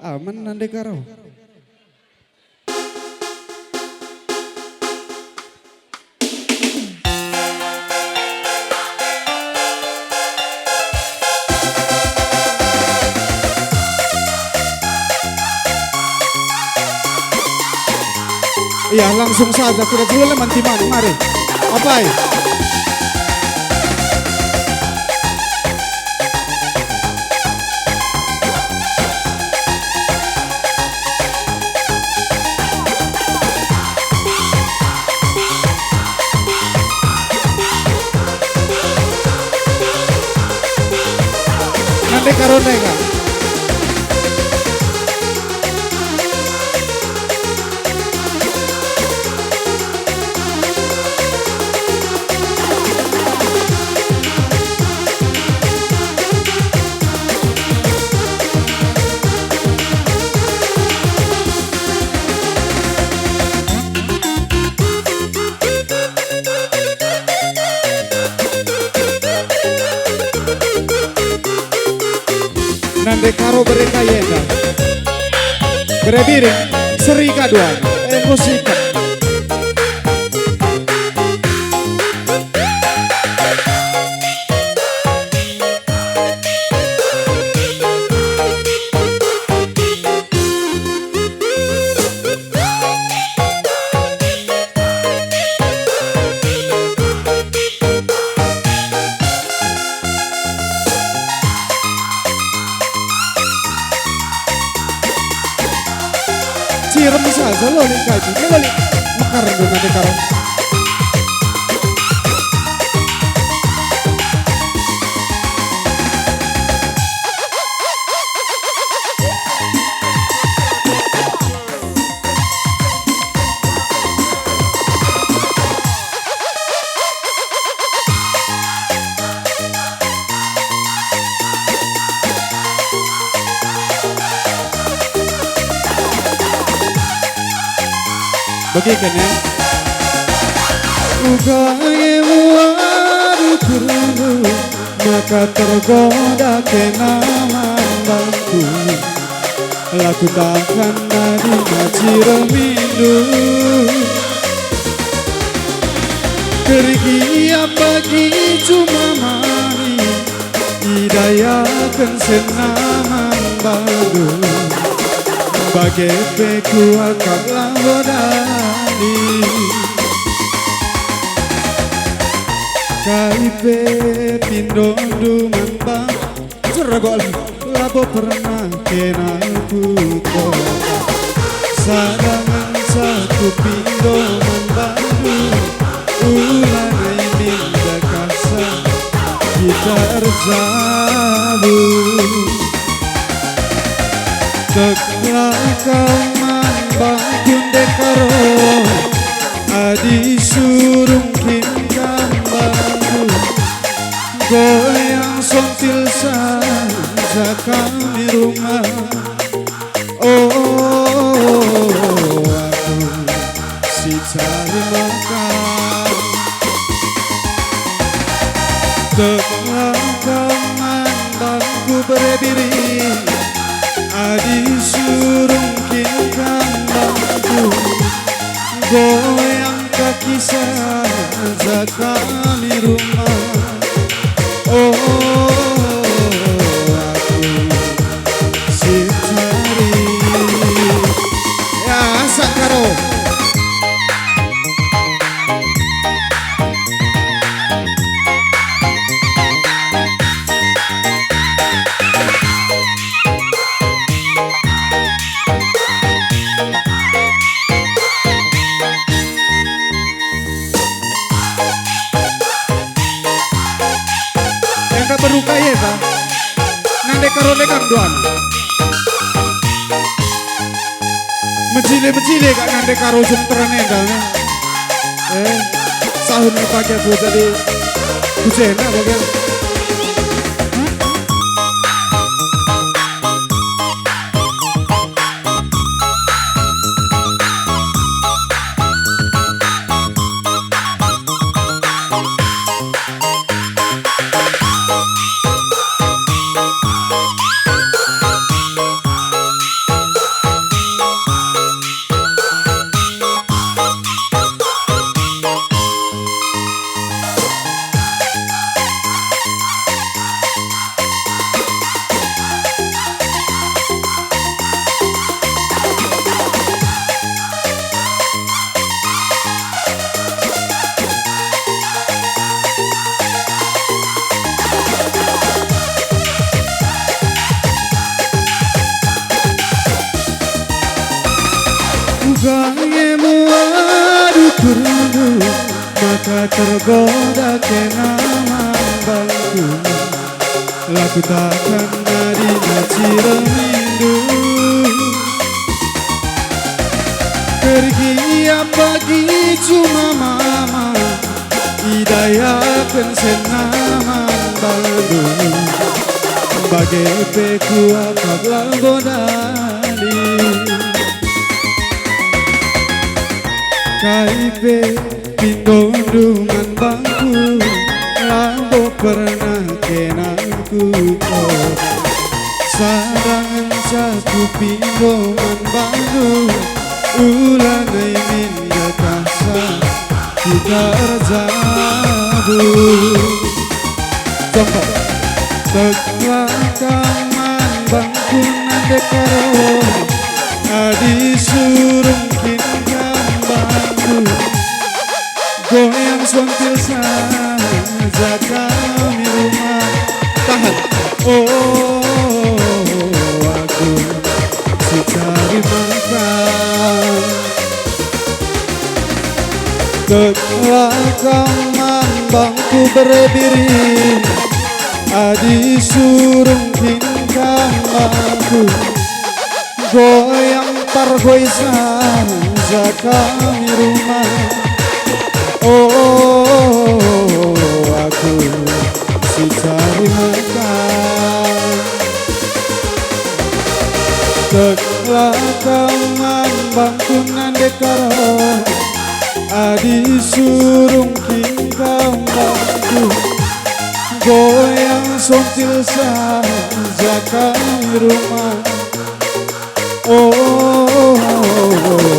Aman nande karo. Iya, langsung saja kita dulu man timana, mari. Apai? Nande karo nde ka? Nande karo bere kai enda. Bere biring, seri kaduan, enggo sikap. Cirem saja lo lit kaji, lo lit mekar ndo nande karo. Begiken ya. Uga nge muari perlu, maka tergoda kena man bangku. La kutahan nadi maci remindu. Kerina pagi cuma mari idayaken senangan badu. Bage pe kuakap labo dali. Kai pe pindondu man bangku. Sergol labo pernah kena ku kota. Sadangan satu pindo man bandu, ulanai min dakasa kita erjabu. Teklah kau man bangku nde karo, adi surung kin kam bangku. Goyang sontil saja kami rumah. Oh, aku si cari makan. Teklah kam man bangku bere biring. Adi surung kin kam bangku. Goyang kaki saja kami rumah. Oh, aku si cari. Ya, asak karo. Ronde kang duan. Mejile-mejile kak nande karo sumteran enda, ne. Eh, sahun me pagi aku jadi kucenda bagian. Uga nge muat ukurndu, maka tergoda kena man bangku. La kutakan nadina ciremindu. Kergi apagi cuma mama, idayaken senna man bandu. Bage pe kuakap labo dali. Kai pe pindondu man bangku, labo pernah kena kuko. Sada ngenca kupindo man bandu, ulanai min dekahsa kita erjabu. Contoh. Teklah kam man bangku nande karo, adi surung kin kam bangku. Goyang sontil saja kami rumah. Tahan. Oh, aku si cari makan. Teklah kam man bangku bere biri, adi surung kin kam bangku. Goyang pargoi saja kami rumah. Oh, aku si cari makan. Teklah kam man bangku nande karo, adi surung kin kam bangku. Goyang sontil saja kami rumah. Oh,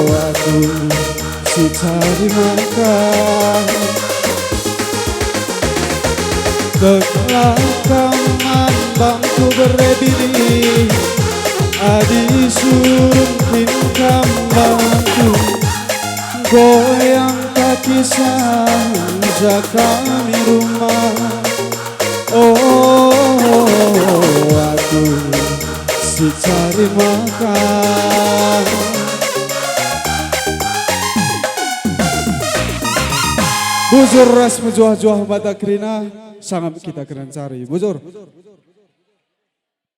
aku si cari makan. Teklah kam man bangku bere biri, adi surung kin kam bangku. Goyang kaki saja kami rumah. Oh, aku si cari makan. Bujur ras mejuah-juah mata kerina, sangap kita kena cari. Bujur.